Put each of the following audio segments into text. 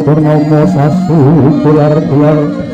Purnomo sasi gelar-gelar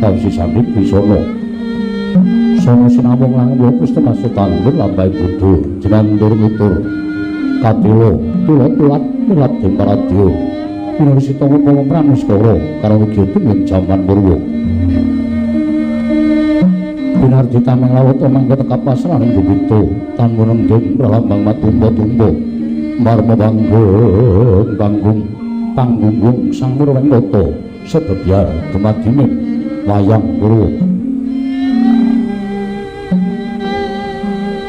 Kausisane Bisana Sono sinamung lang Krista masih tandur lambai bodho jenandur mitur katila tula tulat tulat den paradya Pinarsi tawa pawa pranuskara karo wigya tuming jaman Purwa. Pinardi tameng lawata mangga tekap pasraning gubita tan munenggeng pralambang matumba-tumba marma panggung panggung panggunggung sang Murwengkata sebebyar dumadining wayang Purwa.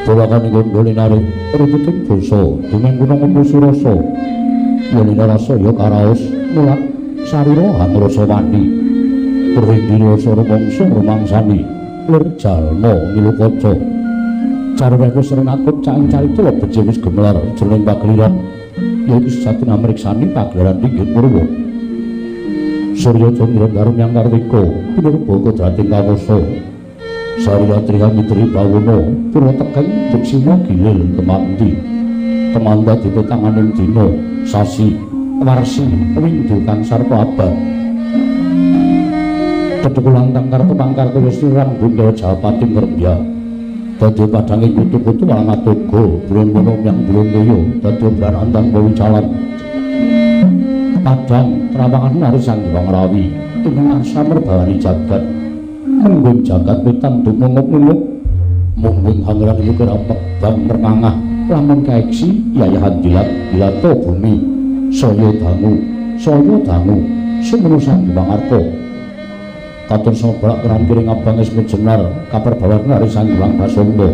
Dolakan gondol linarik rututing basa dumeng gunung umpu surasa yen rasa ya karaos mulat sarira hangrasa wani purwindhi rasa rumangsa rumangsani lir jalma ngilu kaca carweku sering akut caing carita beje wis gemelar jroning pageliran yaiku sejatine amriksani pagelaran pinggir Purwa. Surya Candra Darum yang Kartika pinurba kodrating kawasa Sarya Trihamidri Bawono purwa tekeng Duksina gilil kemanti temanda dipetanganing dina sasi warsi windu kang sarta abad tethukulan tangkar pangkar wis rang gundha Japati ngrembya dadi padange kutu-kutu walang atoga bulun wono yang bulun toya dadi branantan wicalan padang trawangan nari Sang Hyang Rawi ing arsa merbawani jagat menggung jagat wetan dumungup-mungup munggung hangrang yukur apek bang merangah lamun kaeksi yayahan dilat dilato bumi saya dangu sumono Sang Hyang Arta katur soblak keran kiring abang es menjenar kaperbawan nari Sang Hyang Basanta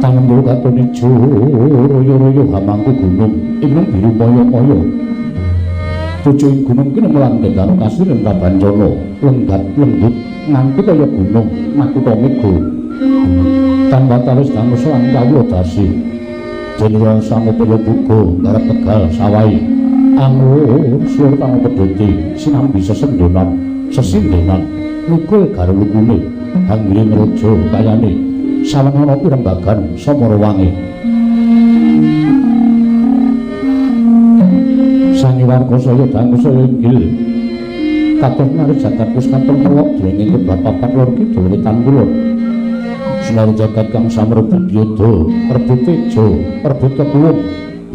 tangan katon ijo royo-royo hamangku gunung ingkang biru moyo-moyo pucuking gunung kene melang gendaro kasiren kabancana lenggat lenggut nganti kaya gunung makutha mega tanpa talus dangusa lan kawula dasi jenira sangupaya buga garap tegal sawahi angur sur kang pedhoti sinambi sesendonan sesindenan lukul karo lukune hanggire ngrojo kayane sawenana pirembagan samara wangi sangiwarga saya dangu saya inggil katon nari jagat wis katon melok dening kebab papat lor kidul wetan kulon sinar jagat kang samrebut yoda rebut tejo rebut kekuwung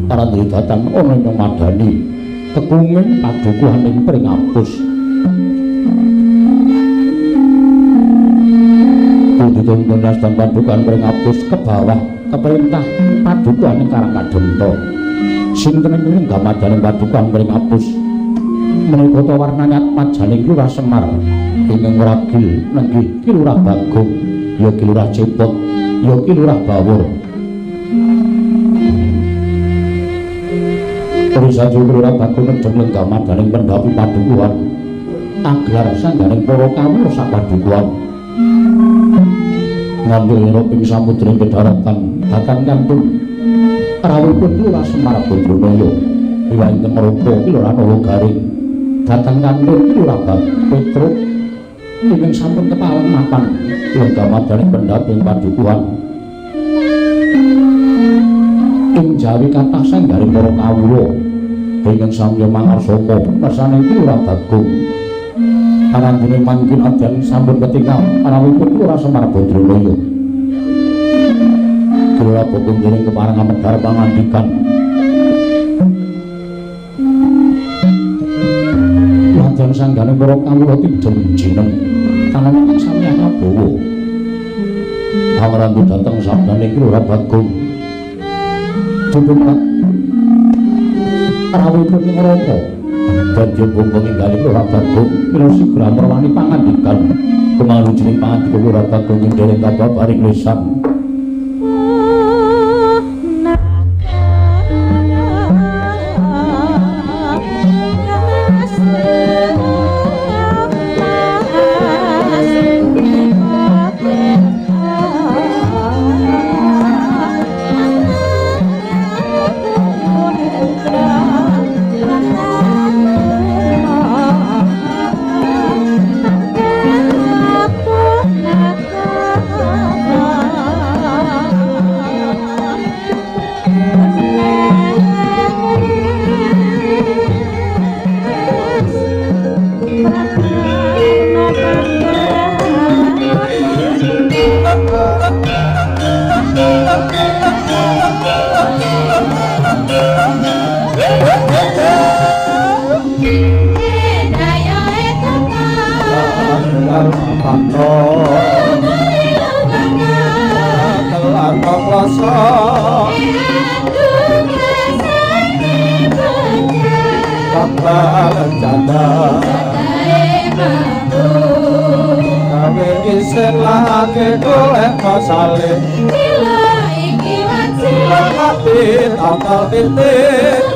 parandri datang ana ing madani kekunging padukuhan ing Pringapus dituntun dan padukuhan Pringapus ke bawah keperintah padukuhan ing Karangkadenta sinten ing gamadane padukuhan Pringapus menika ta warnane atmajaning Lurah Semar ingkang ragil nenggih Ki Lurah Bagong ya Ki Lurah Cepot ya Ki Lurah Bawur. Terus Lurah Bagong nedheng lenggah pendhapi padukuhan aglar sangganing para kawula sapadukuhan ngambil roping samudra kedaratan datang kantun rawuhipun Lurah Semar Badranaya riwayat Ngropo Ki Lurah Nala Garing datang kantun Ki Lurah Petruk ingkang sampun kepareng mapan lenggah madaning pendhaping padukuhan ing jawi kathah sanggaring para kawula ingkang samya mangarsaka kersane Ki Lurah Bagong parandene mangkin adan sampun ketingal rawuhipun Lurah Semar Badranaya. Ki Lurah Bagong dereng kepareng amedhar pangandikan ladang sanggane para kawula tidem jinem taneman sami akabawa pangrandu dhateng sabdane Ki Lurah Bagong dipun rawuhipun Ngroko dadi bungkung inggalih Lurah Bagong mila sigra merwani pangandikan kumalujuning pangandika Lurah Bagong ing dereng kababaring lisan. Aku Panto kelan klasa tambah janda gawe isin lake golek masale ati tambah titik.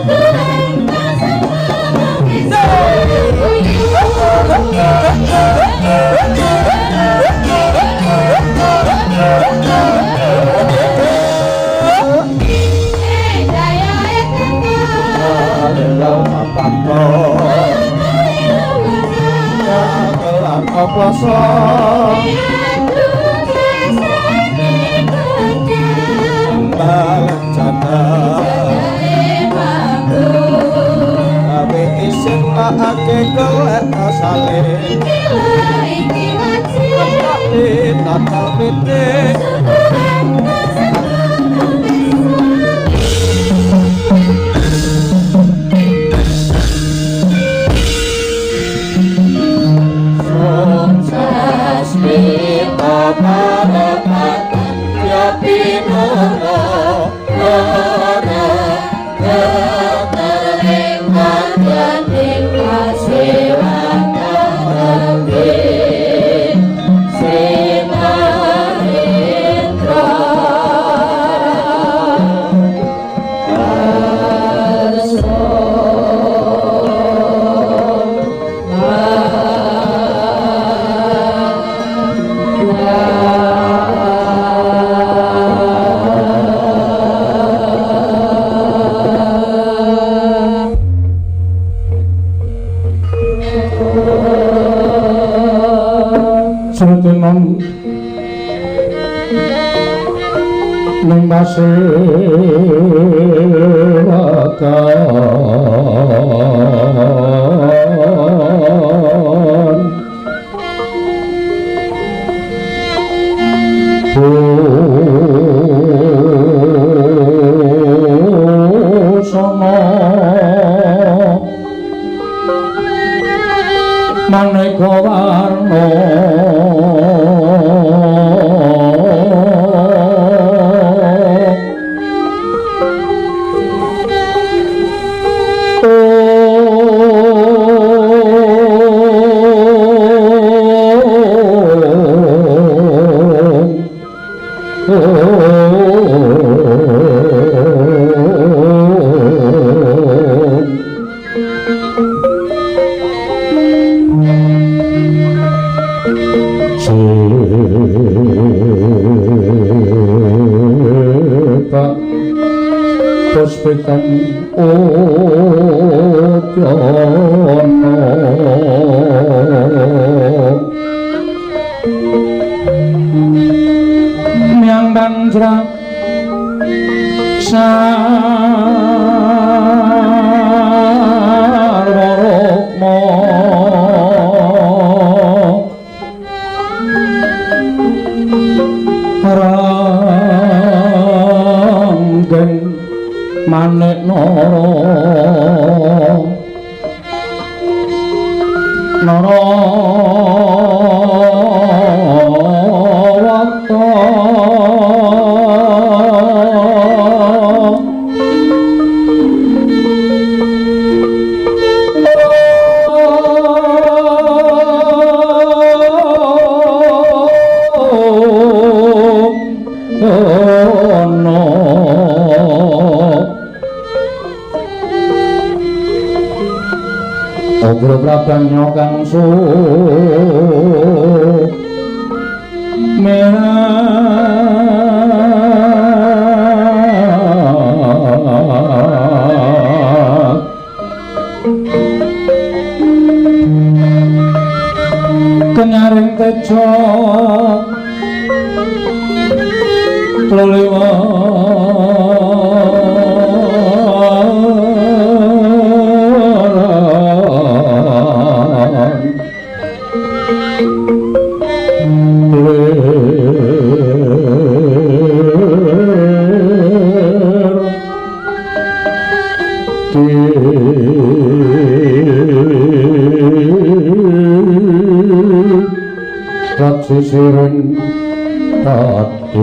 Sisiring tati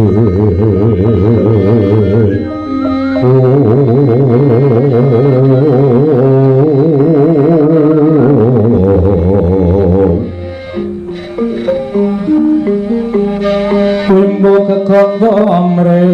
Bimbo kekanda amre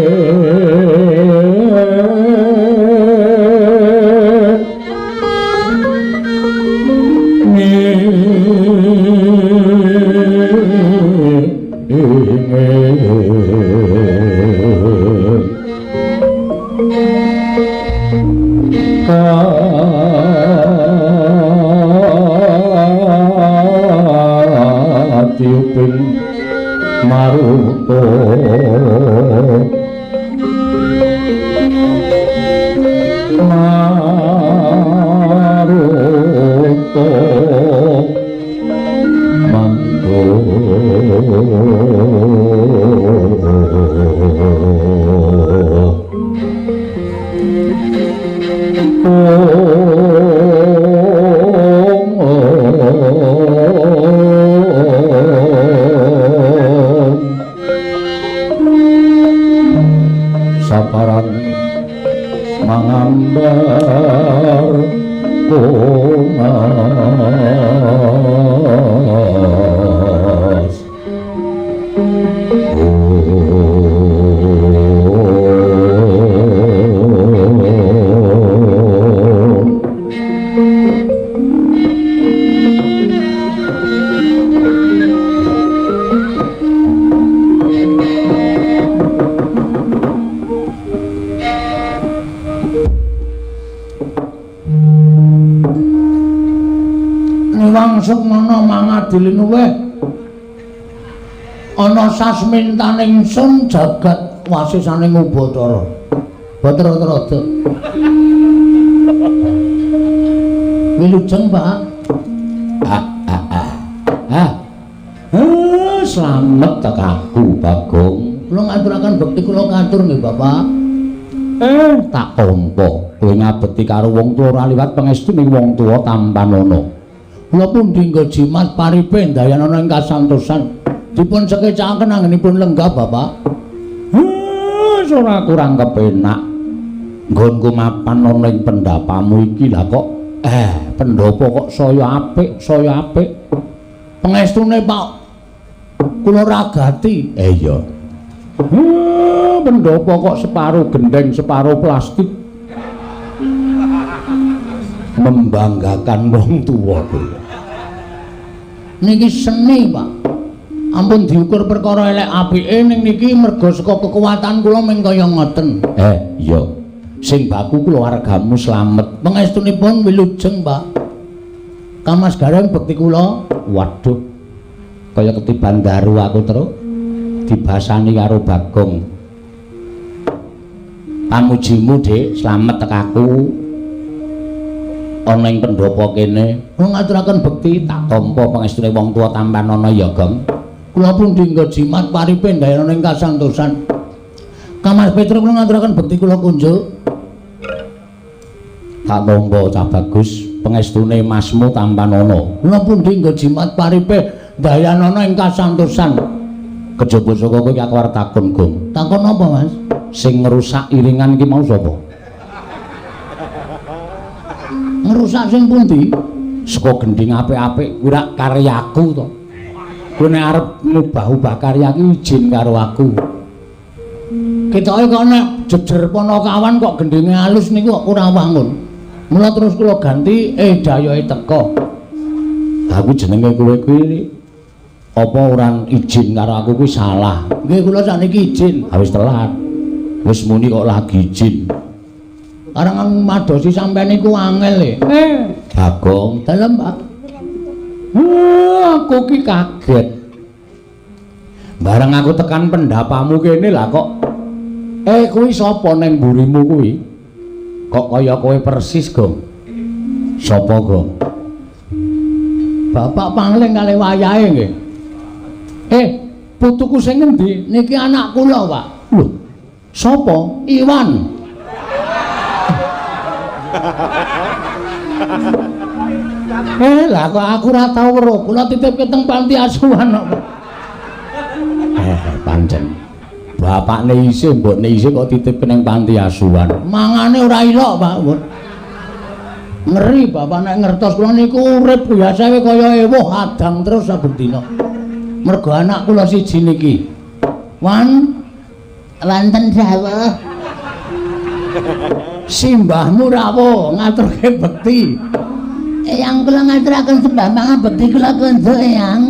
Tiuping maruta maruta manggo saparan mangambar kongas Sukmana mangadili luweh ana sasmintaning sun jagat wasisaning Ubathara. Bathara Trada. Wilujeng, Pak. Slamet tekaku, Bagong. Kula ngaturaken bekti kula katur nggih, Bapak. Tak tampa. Kowe ngabekti karo wong tuwa ora liwat pangestuning wong tuwa tampanana. Kula pundi nggo jimat paripe ndayanana ing kasantosan. Dipun sekecakaken anggenipun lenggah, Bapak. Wis ora kurang kepenak. Nggonku mapan ana ing pendapamu iki lah kok pendhapa kok saya apik, saya apik. Pengestune Pak kula ragati. Iya. Pendhapa kok separo gendeng, separo plastik. Membanggakan wong tuwa kuwi. Niki seni, Pak. Ampun diukur perkara elek apike ning niki merga saka kekuatan kula ming kaya ngoten. Iya. Sing baku keluargamu slamet. Pangestunipun wilujeng, Pak. Kamas Gareng bekti kula. Waduh. Kaya ketiban daru aku terus dibasani karo Bagong. Pamujimu, Dik, slamet tekaku. Ana ing pendhapa kene kula ngaturaken bekti tak tampa pangestune wong tuwa tampanana ya, Gong. Kula pundi nggo jimat paripe ndayanana ing kasantosan. Kamas Petro kula ngaturaken bekti kula kunjuk. Tak tampa cah bagus pangestune masmu tampanana. Kula pundi nggo jimat paripe ndayanana ing kasantosan. Kejaba saka kowe aku arep takon, Gong. Takon apa, Mas? Sing ngrusak iringan iki mau sapa? Ngerusak sing pundi? Saka gendhing apik-apik kuwi rak karyaku to. Kowe nek arep ngubah-ubah karya ki izin karo aku. Ketoke kok nek jejer Panakawan kok gendhinge alus niku kok ora wangun. Mula terus kula ganti dayohe teka. Aku jenenge kowe kuwi apa ora izin karo aku kuwi salah. Nggih kula sakniki izin. Ha wis telat. Wis muni kok lagi izin. Karang madosi sampean niku angel e. Bagong, dalem, Pak. Aku ki kaget. Bareng aku tekan pendapamu kene lah kok. Kuwi sapa ning mburimu kuwi? Kok kaya kowe persis, Gong. Sapa, Gong? Bapak pangling kalih wayahe nggih. Putuku sing ngendi? Niki anak kula, Pak. Lho, sapa? Iwan. Lah kok aku ora tau weruh. Kula titipke teng panti asuhan kok. Pancen. Bapakne isih, mbokne isih kok titip ning panti asuhan. Mangane ora ilok, Pak. Ngeri bapak nek ngertos kula niku urip biasa kaya ewuh adang terus saben dina. Mergo anak kula siji niki. Wan wonten dawuh. Simbahmu rawuh ngaturke bekti. Eyang kula ngaturaken sembah pangabekti kula konjo eyang.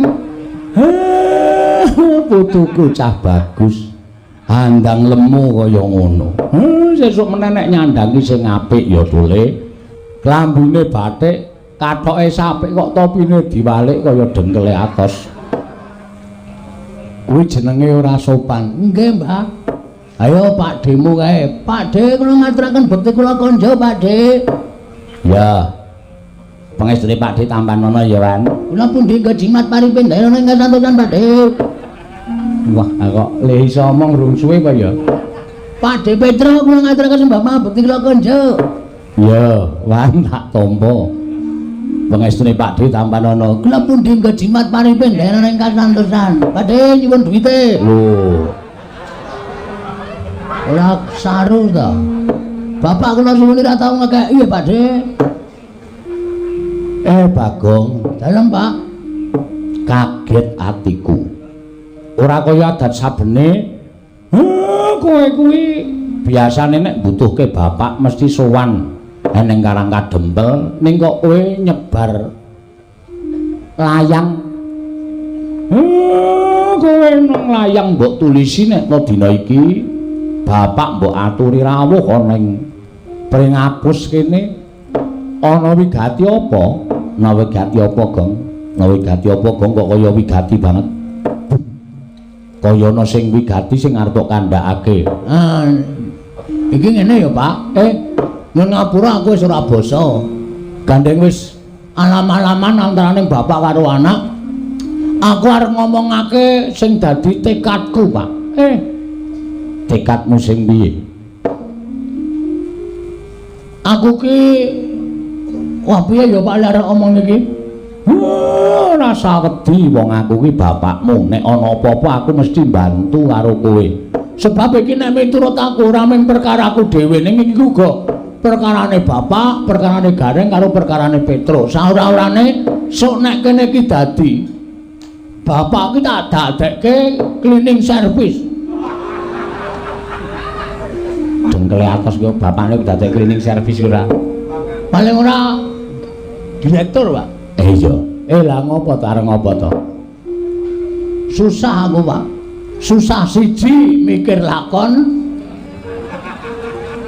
Putuku cah bagus. Andang lemu kaya ngono. Sesuk menenek nyandangi sing apik ya Tule. Klambine batik, kathoke sapik kok topine diwalik kaya dengkele atos. Kuwi jenenge ora sopan. Nggih, Mbah. Ayo Pak Demu kae. Pak De kula ngaturaken bekti kula konjo, Pak De. Ya. Pangestune Pak De tampanono ya, Wan. Kula pundi nggo jimat paripe ndaya ing kasantosan, Pak De. Wah, kok le iso omong rung suwe apa ya? Pak De Petro kula ngaturaken sembah pangabekti kula konjo. Ya, Wan tak tampa. Pangestune Pak De tampanono. Kula pundi nggo jimat paripe ndaya ing kasantosan. Pak De nyuwun duwite. Lho. Ora saru ta. Bapak kula suwun ora tau ngekeki ya, Pak De. Bagong, dalem Pak. Kaget atiku. Ora kaya adat sabene. Kowe kuwi biasane nek mbutuhke bapak mesti sowan ning Karang Kadempel, ning kok kowe nyebar layang. Kowe nang layang mbok tulisi nek dina iki bapak mbok aturi rawuh ana ing Pringapus kene. Ana wigati apa? Ana wigati apa, Gong? Ana wigati apa, Gong? Kok kaya wigati banget. Kaya ana sing wigati sing arep tok kandhakake. Ah, iki ngene ya, Pak. Nyuwun ngapura aku wis ora basa. Gandeng wis alam-alaman antarane bapak karo anak. Aku arep ngomongake sing dadi tekadku, Pak. Tekadmu sing piye? Aku ki wah piye ya Pak lek arep omong iki? Ora usah wedi wong aku ki bapakmu. Nek ana apa-apa aku mesti bantu karo kowe. Sebab iki nek miturut aku ora mung perkaraku dhewe ning iki uga perkarane bapak, perkarane Gareng karo perkarane Petro. Saora-orane sok nek kene iki dadi bapak ki tak dadekke cleaning service. Dengkele atos kok bapakne dadekke cleaning service ora. Paling ora direktur, Pak. Iya. Lah ngopo to arep ngopo to? Susah aku, Pak. Susah siji mikir lakon.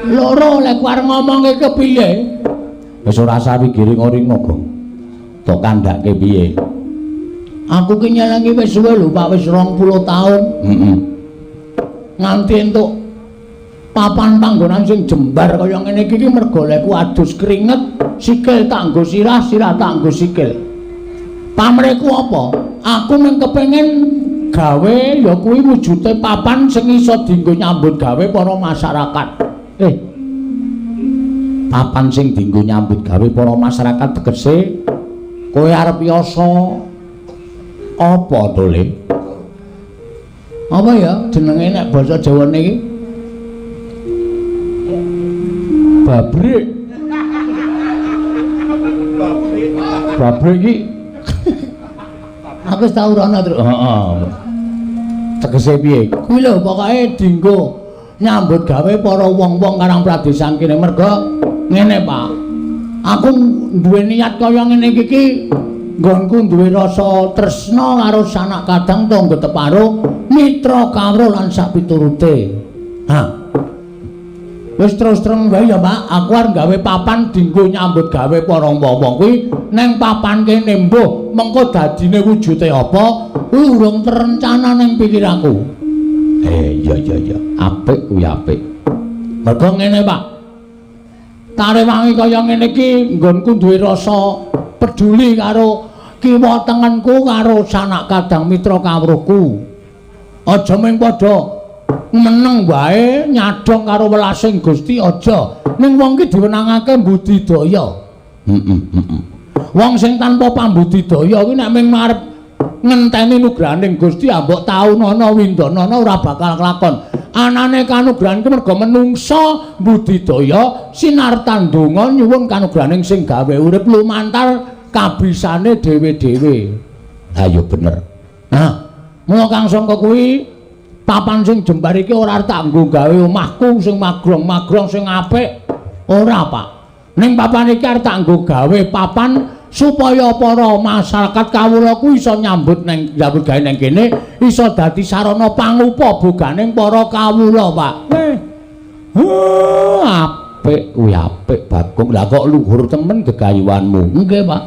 Loro lek arep ngomongke kepiye? Wis ora usah wigiring-ringo, Gong. Tok kandhake piye? Aku ki nyelengi wis suwe lho, Pak, wis 20 taun. Heeh. Nganti entuk papan panggonan sing jembar kaya ngene iki ki mergo lekku adus keringet, sikil tak nggo sirah, sirah tak nggo sikil. Pamrihku apa? Aku mung kepengin gawe ya kuwi wujude papan sing iso dienggo nyambut gawe para masyarakat. Papan sing dienggo nyambut gawe para masyarakat tegese kowe arep yasa apa to, Le? Apa ya jenenge nek basa Jawane iki? Babrik. Babrik iki aku wis tau rono, Truk. Heeh. Tegese piye? Kuwi lho pokoke dienggo nyambut gawe para wong-wong Karang Pradesan kene mergo ngene, Pak. Aku duwe niat kaya ngene iki ki nggonku duwe rasa tresna karo sanak kadang tangga teparo, mitra kawruh lan sapiturute. Ha. Wis terus terang wae ya, Pak, aku arep gawe papan dienggo nyambut gawe para wong-wong kuwi neng papan kene mbuh mengko dadine wujude apa kuwi urung terencana neng pikiranku. Iya iya iya, apik kuwi apik. Mergo ngene, Pak. Tarewangi kaya ngene iki nggonku duwe rasa peduli karo kiwa tengenku karo sanak kadang mitra kawruhku. Aja mung padha meneng wae nyadong karo welasing Gusti aja. Ning wong ki diwenangake mbudidaya. Heeh, heeh. Wong sing tanpa pambudidaya kuwi nek mung arep Ngenteni nugrahaning Gusti ambok taunana windanana ora bakal kelakon. Anane kanugrahan ki merga menungsa budidaya sinartan donga nyuwun kanugrahaning sing gawe urip lumantar kabisane dhewe-dhewe. Ha ya bener. Nah, mula Kang Sangka kuwi papan sing jembar iki ora tak nggo gawe omahku sing magrong-magrong sing apik. Ora, Pak. Ning papan iki arep tak nggo gawe papan supaya para masyarakat kawula kuwi iso nyambut neng nyambut gawe neng kene, iso dadi sarana pangupa boganing para kawula, Pak. Apik kuwi, apik Bagong. Lah kok luhur temen gegayuhanmu. Nggih, Pak.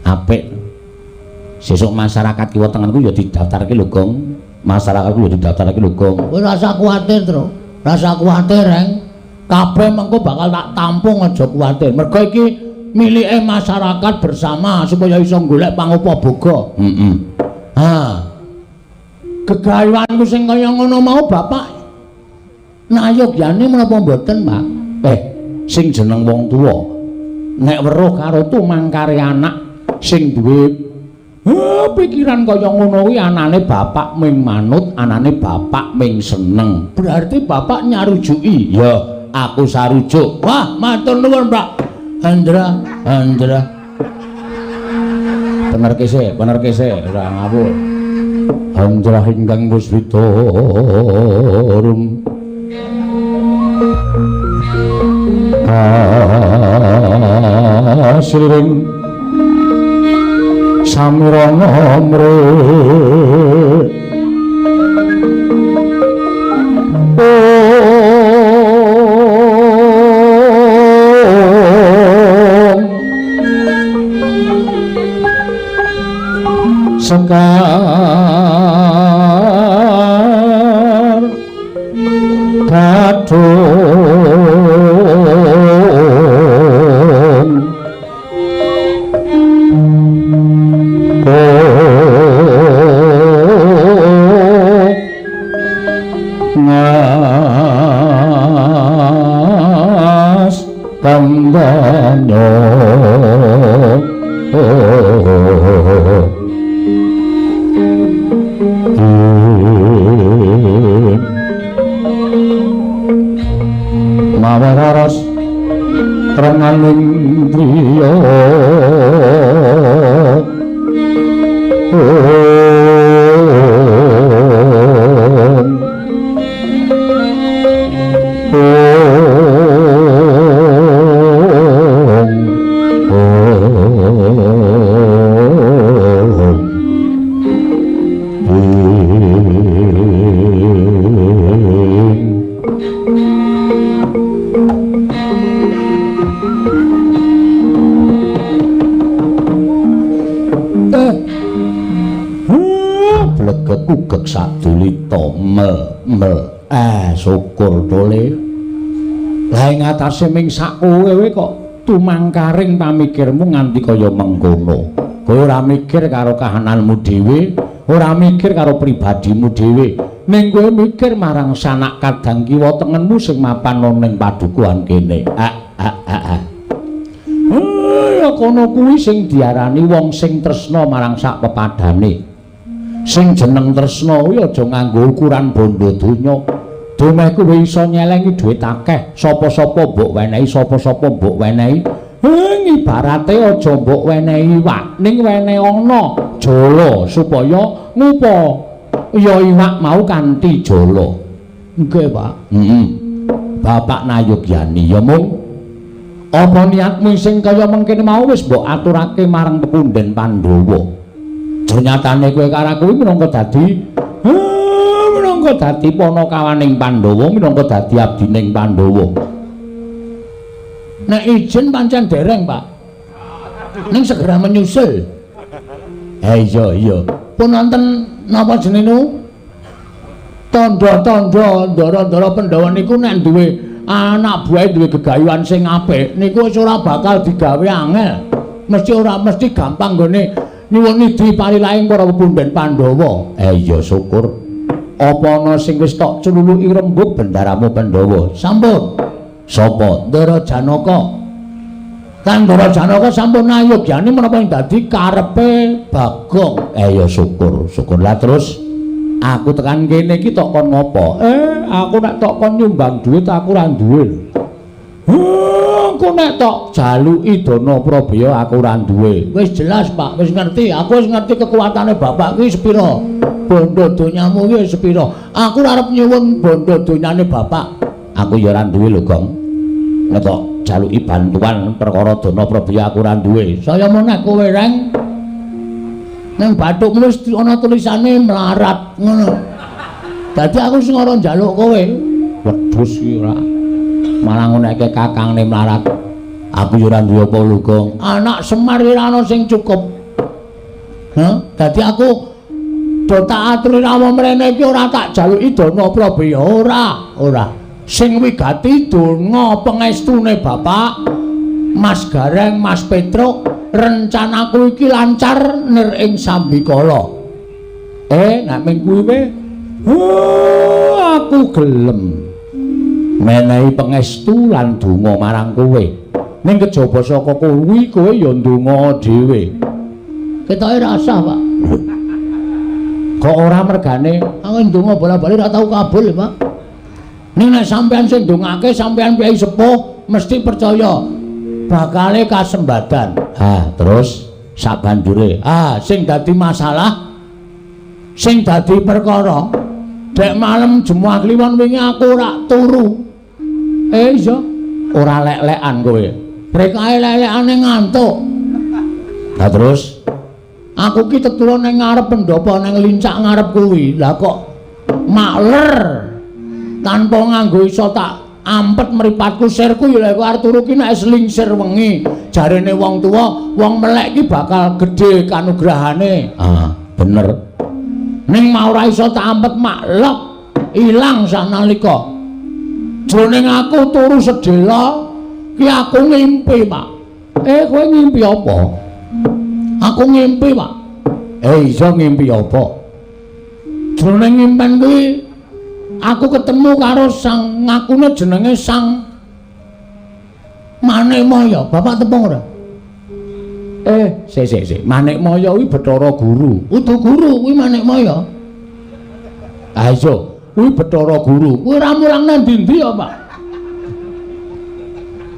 Apik. Sesuk masyarakat kiwa tengenku ya didaftarke lho, Gong. Masyarakatku ya didaftarke lho, Gong. Kowe rasa kuwatir, Tru. Rasa kuwatir, Reng. Kabeh mengko bakal tak tampung, aja kuwatir. Mergo iki milike masyarakat bersama supaya iso golek pangupa boga. Heeh. Ha. Gegayuhanku sing kaya ngono mau Bapak nayogyane menapa mboten, Pak? Sing jeneng wong tuwa nek weruh karo tumangkare anak sing duwe pikiran kaya ngono kuwi anane bapak ming manut, anane bapak ming seneng. Berarti bapak nyarujuki. Ya, aku sarujuk. Wah, matur nuwun, Pak. Andra, Andra. Bener kese, ora ngawur. Andra ingkang muswita rum. Asiring samirana mre. Sekar kadung ngas kandhanyo. Mawararas renganing driya. Kugek sadulita mel mel. Syukur tole. Lah ing atase ming sak kowe kok tumangkaring pamikirmu nganti kaya mengkono. Kowe ora mikir karo kahananmu dhewe, ora mikir karo pribadimu dhewe, ning kowe mikir marang sanak kadang kiwa tengenmu sing mapan ning padukuhan kene. Ya kono kuwi sing diarani wong sing tresna marang sak pepadane. Sing jeneng tresna kuwi aja nganggo ukuran bondo donya. Dumeh kuwi iso nyelengi dhuwit akeh, sapa-sapa mbok wenehi, sapa-sapa mbok wenehi. Ibarate aja mbok wenehi iwak, ning wenehi ana jala supaya ngupa ya iwak mau kanthi jala. Nggih, Pak. Heeh. Bapak nayogyani ya mung apa niatmu sing kaya mengkene mau wis mbok aturake marang pepunden Pandhawa. Ternyatane kowe karo kuwi minangka dadi panakawaning Pandhawa, minangka dadi abdining Pandhawa. Nek izin pancen dereng, Pak. Ning segera menyusul. Iya iya. Pun wonten napa jenenge? Tandha-tandha ndara-ndara Pandhawa niku nek duwe anak buahe duwe gegayuhan sing apik niku wis ora bakal digawe angel. Mesti ora mesti gampang nggone nyuwun nidhi parilaing para pepunden Pandhawa. Iya syukur. Apa ana sing wis tok celuluki rembug bendaramu Pandhawa? Sampun. Sapa? Ndara Janaka. Ndara Janaka sampun ayogyani menapa ing dadi karepe Bagong. Ya syukur, syukur. Lah terus aku tekan kene iki tok kon ngopo? Aku nek tok kon nyumbang duit aku ora duwe lho. Aku nek tok jaluki dana prabaya aku ora duwe. Wis jelas, Pak, wis ngerti. Aku wis ngerti kekuatane bapak kuwi sepira. Bondo donyamu kuwi sepira. Aku ora arep nyuwun bondo donyane bapak. Aku ya ora duwe lho, Gong. Nek tok jaluki bantuan perkara dana prabaya aku ora duwe. Saya meneh kowe reng. Nang bathukmu wis ana tulisane melarat ngono. Dadi aku sing ora njaluk kowe. Wedhus iki ora. Malah nguneke kakangne melarat. Aku ya ora duwe apa lho, Gong. Anak Semar ora ana sing cukup. Hah? Dadi aku do tak aturi rawuh mrene iki ora tak jaluki dana prabaya ora, ora. Sing wigati donga pengestune bapak Mas Gareng, Mas Petruk, rencanaku iki lancar nir ing sambikala. Nek ming kuwi wae aku gelem menehi pengestu lan donga marang kowe. Ning kejaba saka kuwi kowe ya ndonga dhewe. Ketoke rasah, Pak. Kok ora mergane? Aku ndonga bola-bali ora tau kabul, Pak. Ning nek sampean sing ndongake sampean piyai sepuh mesti percaya bakale kasembadan. Ha, terus sabanjure, sing dadi masalah, sing dadi perkara, dek malem Jemuah Kliwon wingi aku ora turu. Iya, ora lek-lekan kowe. Brekae lek-lekane ngantuk. Lah terus aku ki tetulung ning ngarep pendopo ning lincak ngarep kuwi. Lah kok makler tanpa nganggo iso tak ampet mripatku sirku ya lek arep turu ki nek selingsir wengi jarene wong tuwa wong melek ki bakal gedhe kanugrahane. Ah, bener. Ning mau ora iso tak ampet maklek ilang sanalika. Jroning aku turu sedhela ki aku ngimpi, Pak. Kowe ngimpi apa? Aku ngimpi, Pak. Iso ngimpi apa? Jroning ngimpen kuwi aku ketemu karo sang ngakune jenenge Sang Manikmaya. Bapak tepung ora? Sik sik sik. Manikmaya kuwi Bathara Guru. Udu guru kuwi Manikmaya. Ah iya, kuwi Bathara Guru. Kuwi ora mulang nang ndi-ndi ya, Pak.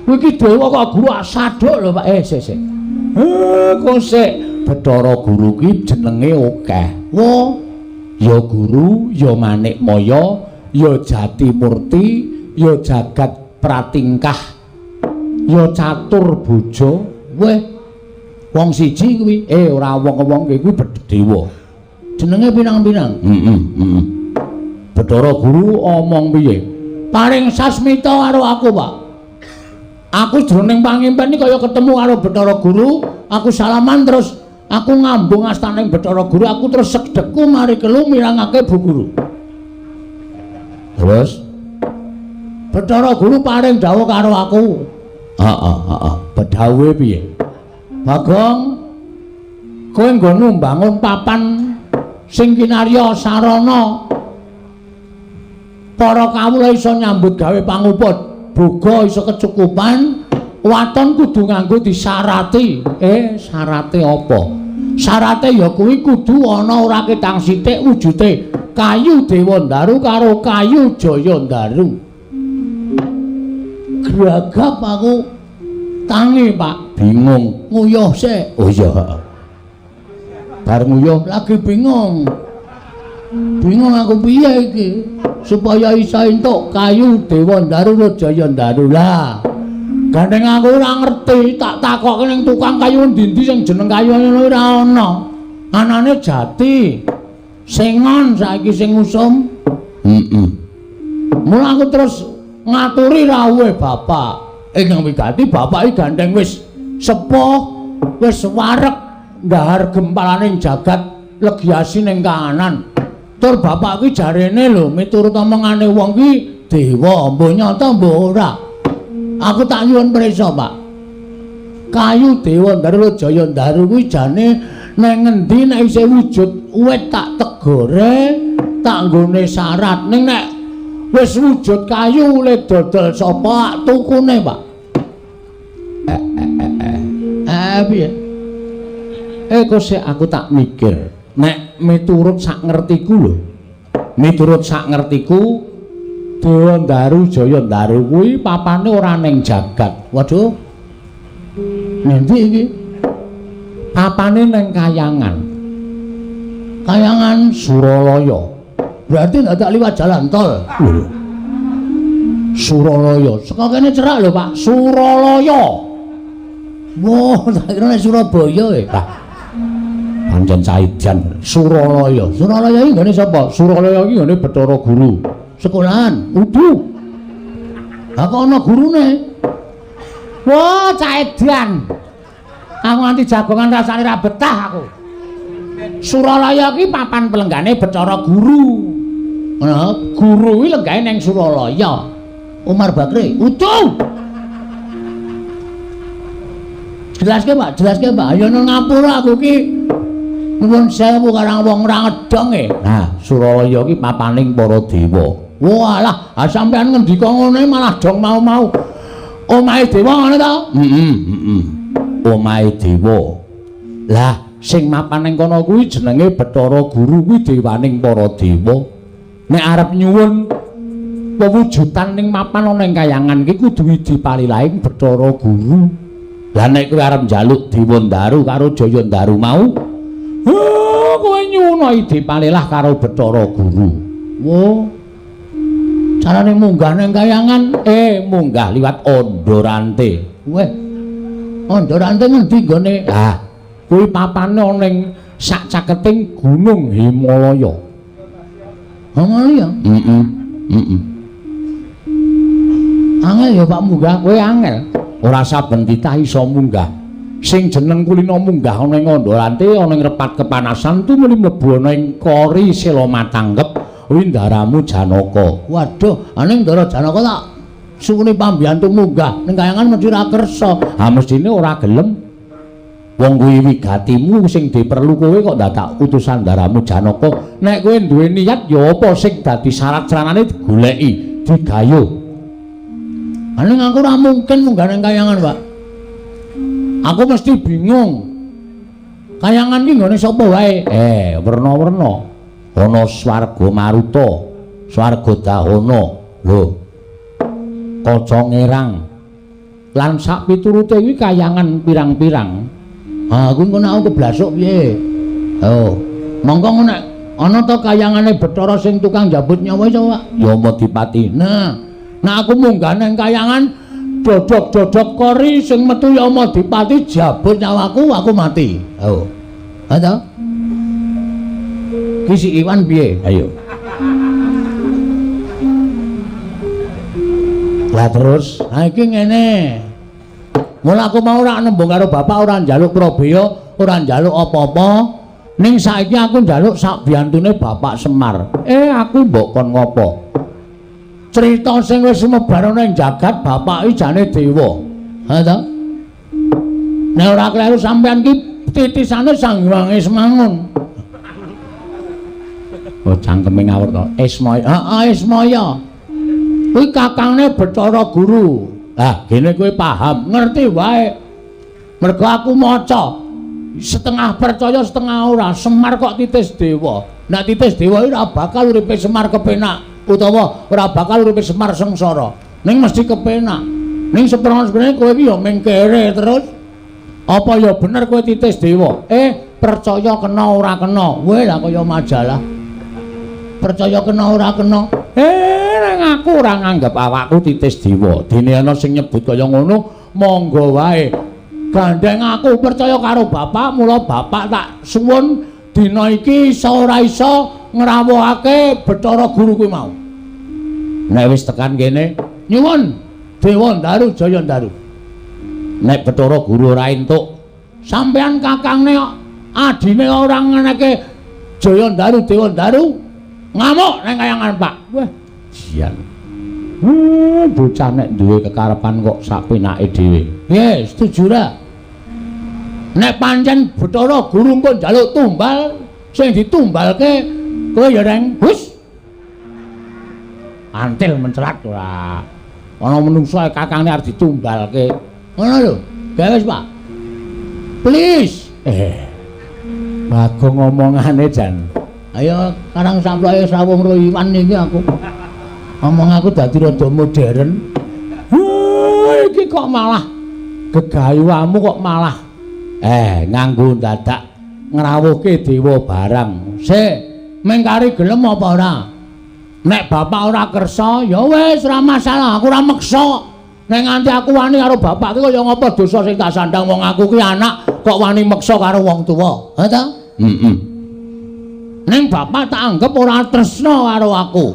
Kuwi ki dewa kok guru asaduk lho, Pak. Sik sik. Kok sik Bathara Guru ki jenenge akeh. Wo, ya guru, ya Manikmaya, ya Jatimurti, ya Jagat Pratingkah, ya Catur Bojo. Weh, wong siji kuwi. Ora wong-wong kuwi dewa. Jenenge pinang-pinang. Heeh. Bathara Guru omong piye? Paring sasmita karo aku, Pak. Aku jroning pangimpen iki kaya ketemu karo Bathara Guru, aku salaman terus aku ngambung astane Bathara Guru, aku terus segdekku mari kelu mirangake Bu Guru. Terus Bathara Guru paring dawuh karo aku. Heeh, heeh. Bedhawuhe piye? Bagong, kowe nggonmu mbangun papan sing kinarya sarana para kawula iso nyambut gawe pangupa boga iso kecukupan, waton kudu nganggo disarati. Syarate apa? Syarate ya kuwi kudu ana ora ketang sithik wujude kayu Dewandaru karo kayu Jayandaru. Gragap aku tangi, Pak. Bingung. Nguyuh sik. Oh iya, heeh. Bar nguyuh lagi bingung. Bingung aku piye iki supaya iso entuk kayu Dewandaru karo Jayandaru. Lah, gandeng aku ora ngerti, tak takokke ning tukang kayu ndi-ndi sing jeneng kayu ngono ora ana. Anane jati. Sengon saiki sing usum. Heeh. Mula aku terus ngaturi rawuhe bapak. Ingkang wigati bapak iki gandeng wis sepuh, wis wareg ndahar gempalaning jagat legiasi ning kahanan. Tur bapak kuwi jarene lho miturut omongane wong ki dewa, mbuh nyata mbuh ora. Aku tak nyuwun prisa, Pak. Kayu Dewandaru Jayandaru kuwi jane nang ngendi nek isih wujud wit tak tegore, tak nggone syarat. Ning nek wis wujud kayu le dodol sapa tukune, Pak? Kae piye? Kok sik aku tak mikir. Nek miturut sak ngertiku lho. Miturut sak ngertiku Dewa Ndaru Jaya Ndaru kuwi papane ora ning jagat. Waduh. Ngendi iki? Papane ning kayangan. Kayangan Suralaya. Berarti ndak tak liwat jalan tol. Lho. Suralaya. Saka kene cerak lho, Pak. Suralaya. Wah, tak kira nek Surabaya e. Lah. Pancen caidan Suralaya. Suralaya iki nggone sapa? Suralaya iki nggone Bathara Guru. Sekolahan, udu. Lah kok ana gurune? Wah, caidan. Aku nganti jagongan rasane ra betah aku. Suralaya iki papan pelenggane Bathara Guru. Ngono, guru kuwi lenggahe ning Suralaya. Umar Bakri, udu. Jelaske, Pak, jelaske, Pak. Ayo nang ngapura aku ki. Nuwun sewu karang wong ora ngedong e. Nah, Suralaya ki papaning para dewa. Walah, ah sampean ngendika ngene malah dong mau-mau. Omahe dewa ngono to? Heeh, heeh. Omahe dewa. Lah, sing mapan ning kono kuwi jenenge Bathara Guru kuwi dewaning para dewa. Nek arep nyuwun pewujudan ning mapan ana ing kayangan ki kudu dipalilahing Bathara Guru. Lah nek kowe arep njaluk Dewa Ndaru karo Jaya Ndaru mau, kowe nyuwun dipalilah karo Bathara Guru. Wo. Carane munggah ning kayangan, munggah liwat Ondorante. Weh. Ondorante ngendi nggone? Lah, kuwi papane ana ning sak caketing Gunung Himalaya. Himalaya? Heeh. Heeh. Angel ya Pak munggah, kowe angel. Ora saben titah iso munggah. Sing jeneng kulino munggah ana ing Ondorante ana ing repat kepanasan tumuli mlebu ana ing kori sela matanggep windaramu Janaka. Waduh, aning Ndara Janaka tak suwune pambiyantu munggah ning kayangan mesti ra kersa. Ha mestine ora gelem. Wong kuwi wigatimu sing diperlu kowe kok dadak utusan ndaramu Janaka. Nek kowe duwe niat ya apa sing dadi syarat saranane digoleki, digayuh. Aning aku ora mungkin munggah ning kayangan, Pak. Aku mesti bingung. Kayangan ki nggone sapa wae? Werna-werna. Ana swarga Maruta, swarga Dahana, lho. Kaca ngerang. Lan sak piturute kuwi kayangan pirang-pirang. Ha, kuwi engko nek aku keblasuk piye? Oh, mongko nek ana ta kayangane Bathara sing tukang njabut nyawa iso, Pak? Yamadipati. Nah, nek aku munggah nang kayangan dodok-dodok kori sing metu Yamadipati jabut nyawaku, aku mati. Oh. Ha ta? Ki si Iwan piye? Ayo. Lah terus, ha iki ngene. Mula aku mau ora nembung karo bapak, ora njaluk probaya, ora njaluk apa-apa. Ning saiki aku njaluk sak biyantune Bapak Semar. Aku mbok kon ngopo? Cerita sing wis sumebar ana ing jagat bapak iki jane dewa. Ha ta? Nek ora kleru sampean ki titisane Sang Hyang Ismangun. Oh, cangkeme ngawur to. Ismaya. Heeh, Ismaya. Kuwi kakangne Bathara Guru. Lah, gene kowe paham, ngerti wae. Mergo aku maca setengah percaya setengah ora. Semar kok titis dewa. Nek titis dewa ora bakal uripe Semar kepenak utawa ora bakal uripe Semar sengsara. Ning mesti kepenak. Ning seprana-seprana kowe iki ya ming kere terus. Apa ya bener kowe titis dewa? Percaya kena ora kena. Weh lah kaya majalah. Percaya kena ora kena. Nang aku ora nganggep awakku titis dewa. Dene ana sing nyebut kaya ngono, monggo wae. Gandeng aku percaya karo bapak, mula bapak tak suwun dina iki iso ora iso ngrawuhake Bathara Guru kuwi mau. Nek wis tekan kene, nyuwun Dewa Ndaru Jaya Ndaru. Nek Bathara Guru ora entuk, sampean kakangne adine ora ngeneke Jaya Ndaru Dewa Ndaru ngamuk nang kayangan Pak. Wah, jian. Bocah nek duwe kekarepan kok sak penake dhewe. Piye, setuju ra? Nek pancen Bathara Guru engko njaluk tumbal, sing ditumbalke kowe ya reng hus. Antil mencelat ora. Ana menungso kakangne arep ditumbalke. Ngono lho. Gawe wis, Pak. Please. Bagong ngomongane jan. Ayo Karang Samploke srawung Iwan iki aku. Omong aku dadi rada modern. Iki kok malah gegayuhamu kok malah nganggo dadak ngrawuhke dewa barang. Sik, mengkari gelem apa ora? Nek bapak ora kersa, ya wis ora masalah, aku ora meksa. Nek nganti aku wani karo bapak ki kaya ngapa dosa sing tak sandang wong aku ki anak kok wani meksa karo wong tuwa. Ha ta? Heeh. Ning bapak tak anggap ora tresna karo aku.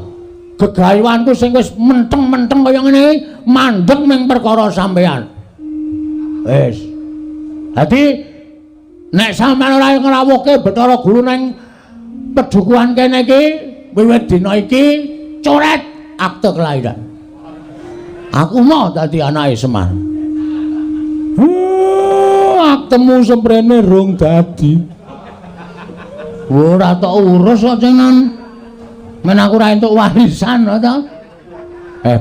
Gegayuhanku sing wis menteng-menteng kaya ngene mandeg ning perkara sampean. Wis. Dadi nek sampean ora ngrawuhke Bathara Guru ning pedukuhan kene iki, wiwit dina iki coret akte kelahiran. Aku mau dadi anake Semar. Aktemu semprene rung dadi. Ora tok urus kok jenengan. Men aku ora entuk warisan to.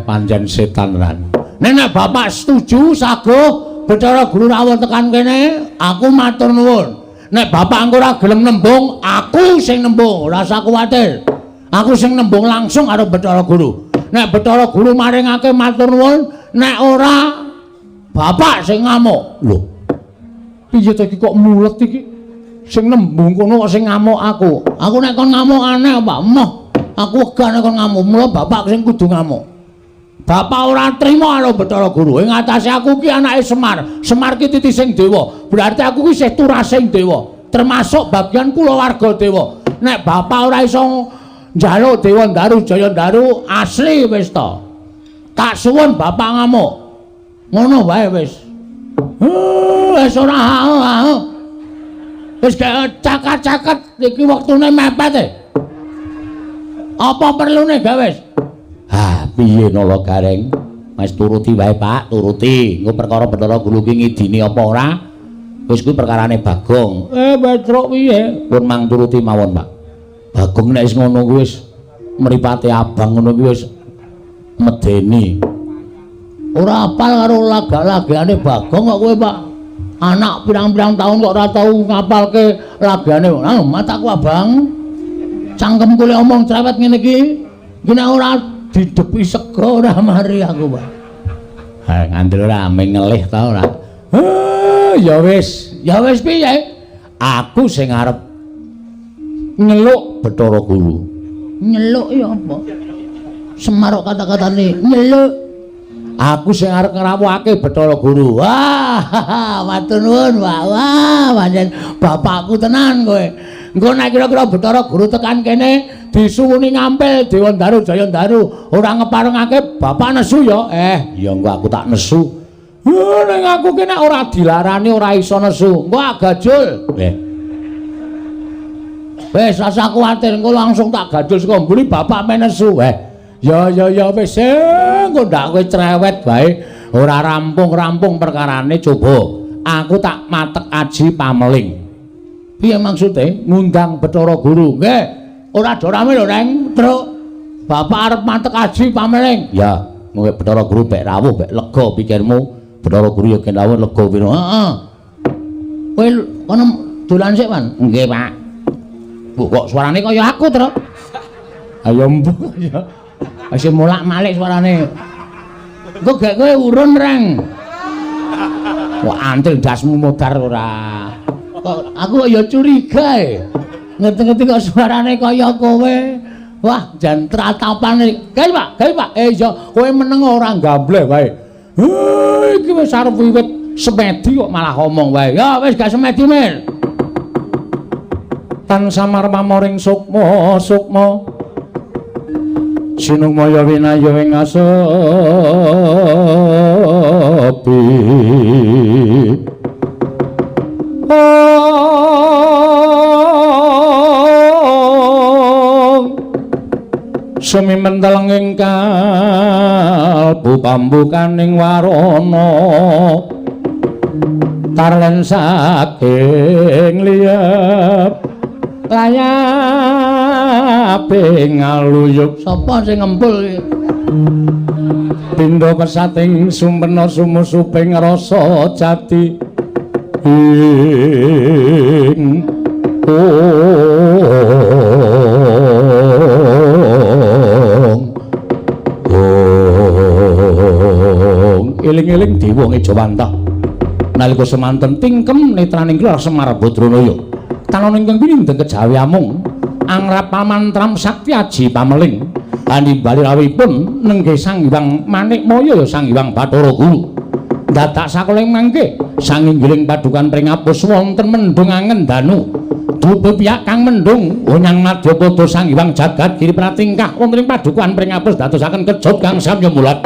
Pancen setan ran. Nek bapak setuju saguh Bathara Guru rawuh tekan kene, aku matur nuwun. Nek bapak engko ora gelem nembung, aku sing nembung, ora usah kuwatir. Aku sing nembung langsung karo Bathara Guru. Nek Bathara Guru maringake matur nuwun, nek ora bapak sing ngamuk. Lho. Piye to iki kok mulet iki? Sing nembung kono kok sing ngamuk aku. Aku nek kon ngamuk aneh, Pak. Moh, aku wegah nek kon ngamuk. Mula bapak sing kudu ngamuk. Bapak ora trima karo Bathara Guru. Ing atase aku ki anake Semar. Semar ki titising dewa. Berarti aku ki isih turasing dewa, termasuk bagian kulawarga dewa. Nek bapak ora iso njaluk Dewa Ndaru Jaya Ndaru asli wis to. Tak suwun bapak ngamuk. Ngono wae wis. Wis ora ha. Wis cakat-cakat iki wektune mepet e. Apa perlune gawe wis? Ha, piye Nala Gareng? Mas turuti wae, Pak, turuti. Engko perkara Bathara Guru ki ngidini apa ora? Wis kuwi perkarane Bagong. Petruk piye? Pun mang turuti mawon, Pak. Bagong nek wis ngono kuwi wis mripate abang ngono kuwi wis medeni. Ora apal karo lagak-lagane Bagong kok kowe, Pak. Anak pirang-pirang tahun kok ora tau ngapalke lagane. Ah, mataku abang. Cangkemku lek omong cerewet ngene iki, iki nek ora didepi sega ora mari aku, Pak. Ha, ngandel ora ame ngelih ta ora. Ya wis, ya wis piye? Aku sing arep nyeluk Bathara Guru. Nyeluk ya apa? Semar kok kata-katane nyeluk. Aku sing arep ngrawuhake Bathara Guru. Wah, matur nuwun, Pak. Wah, pancen bapakku tenan kowe. Engko nek kira-kira Bathara Guru tekan kene disuwuni ngampil Dewa Ndaru Jaya Ndaru, ora ngeparengake bapak nesu ya. Ya engko aku tak nesu. Ning aku ki nek ora dilarani ora iso nesu. Engko agajul. Wis rasa kuwatir engko langsung tak gajul saka mburi bapak men nesu. Ya ya ya wis engko ndak kowe cerewet wae. Ora rampung-rampung perkarane coba. Aku tak matek aji pameling. Piye maksude? Ngundang Bathara Guru. Nggih. Ora do rame lho, Reng. Truk. Bapak arep matek aji pameling. Ya, mungkin Bathara Guru bek rawuh bek lega pikirmu. Bathara Guru ya gen rawuh lega piro. Heeh. Kowe kono dolan sik, Wan. Nggih, Pak. Bu, kok suarane kaya aku, Truk? Ayo mbuh ya. Wis molak-malik suarane. Engko gek kowe urun, Reng. Wah, antil dasmu modar ora. Kok aku ya curiga e. Ngerti-ngerti kok suarane kaya kowe. Wah, jan tratapane. Gawe, Pak, gawe, Pak. Ya kowe meneng ora gambleh wae. Iki wis arep wiwit semedi kok malah omong wae. Ya wis gak semedi, Mir. Tan samar pamoring sukma sukma sinumaya winaya ing asepi. Sumimenteleng ing kalbu pambukaning warana tarlen saking liyep layape ngaluyuk. Sapa sing ngempul iki? Pindha pesating sumpena sumusuping rasa jati ing ong eling-eling dewa ngejawantah nalika semanten tingkem netraning kelar Semar Badranaya tanon ingkang pinindeng kejawi amung angrap pamantram sakti aji pameling animbali rawuhipun nenggih Sang Hyang Manikmaya ya Sang Hyang Bathara Guru dadak sakoling mangke sanginggiling padukan pringapus wonten mendung angen danu dupa piyak kang mendung onyang madyapada Sang Hyang Jagat Giri pratingkah wonten ing padukan pringapus dadosaken kejot kang samya mulat.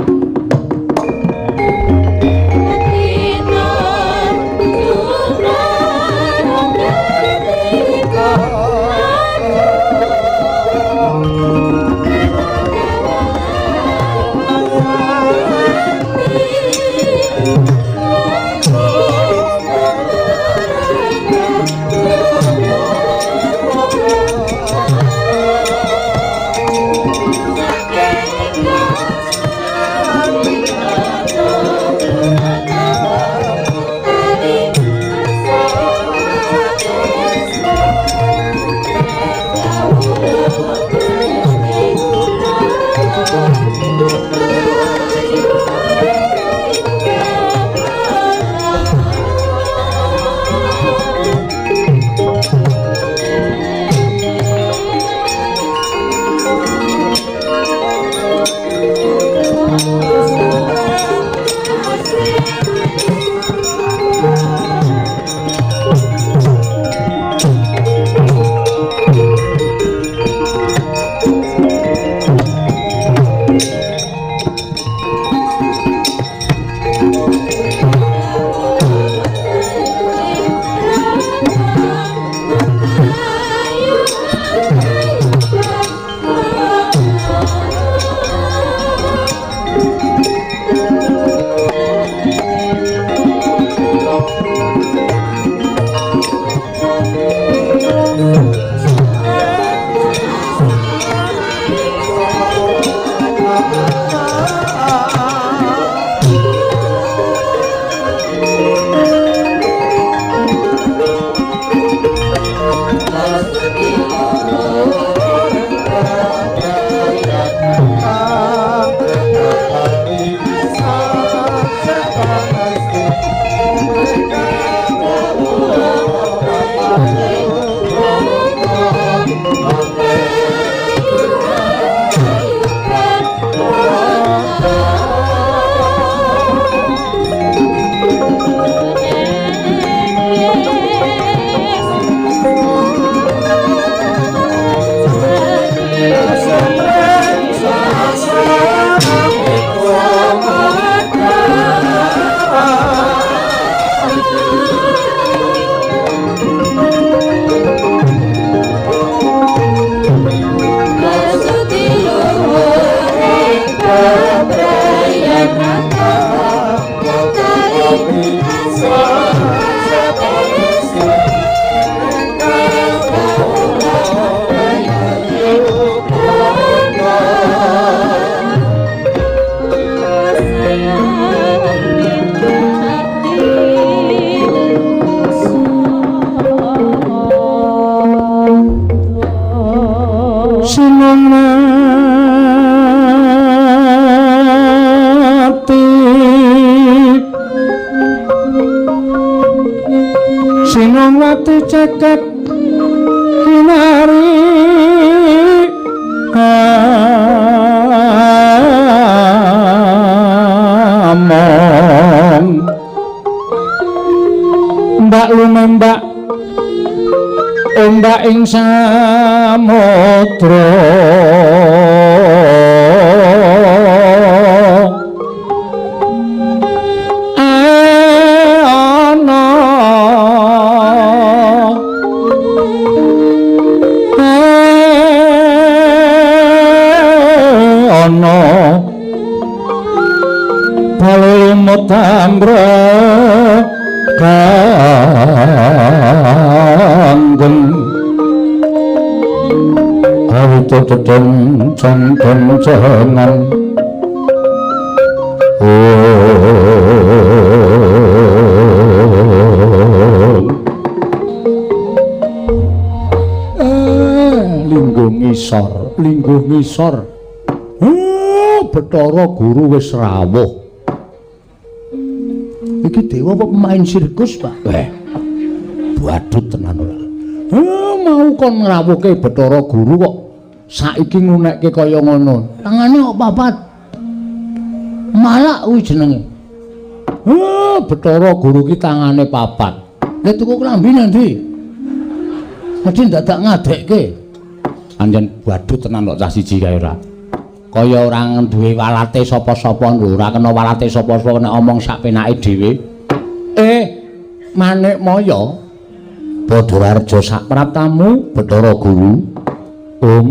Sinongwati cekek kinari among mbak lumembak ombak ing samudra ana balumut amra kanggeng awit dedeng candhan jangan oh. Lingguh ngisor, lingguh ngisor. Bathara Guru wis rawuh. Iki dewa apa pemain sirkus, Pak? Badut tenan ora. Mau kon ngrawuhke Bathara Guru kok saiki ngunekke kaya ngono. Tangane kok papat. Malak kuwi jenenge. Bathara Guru ki tangane papat. Lah tuku klambi nang ndi? Mesti dadak ngadekke. Anjen badut tenan kok cah siji kae ora. Kaya ora duwe walate sapa-sapa lho, ora kena walate sapa-sapa nek omong sak penake dhewe. Manikmaya Badararja sak praptamu Bathara Guru. Om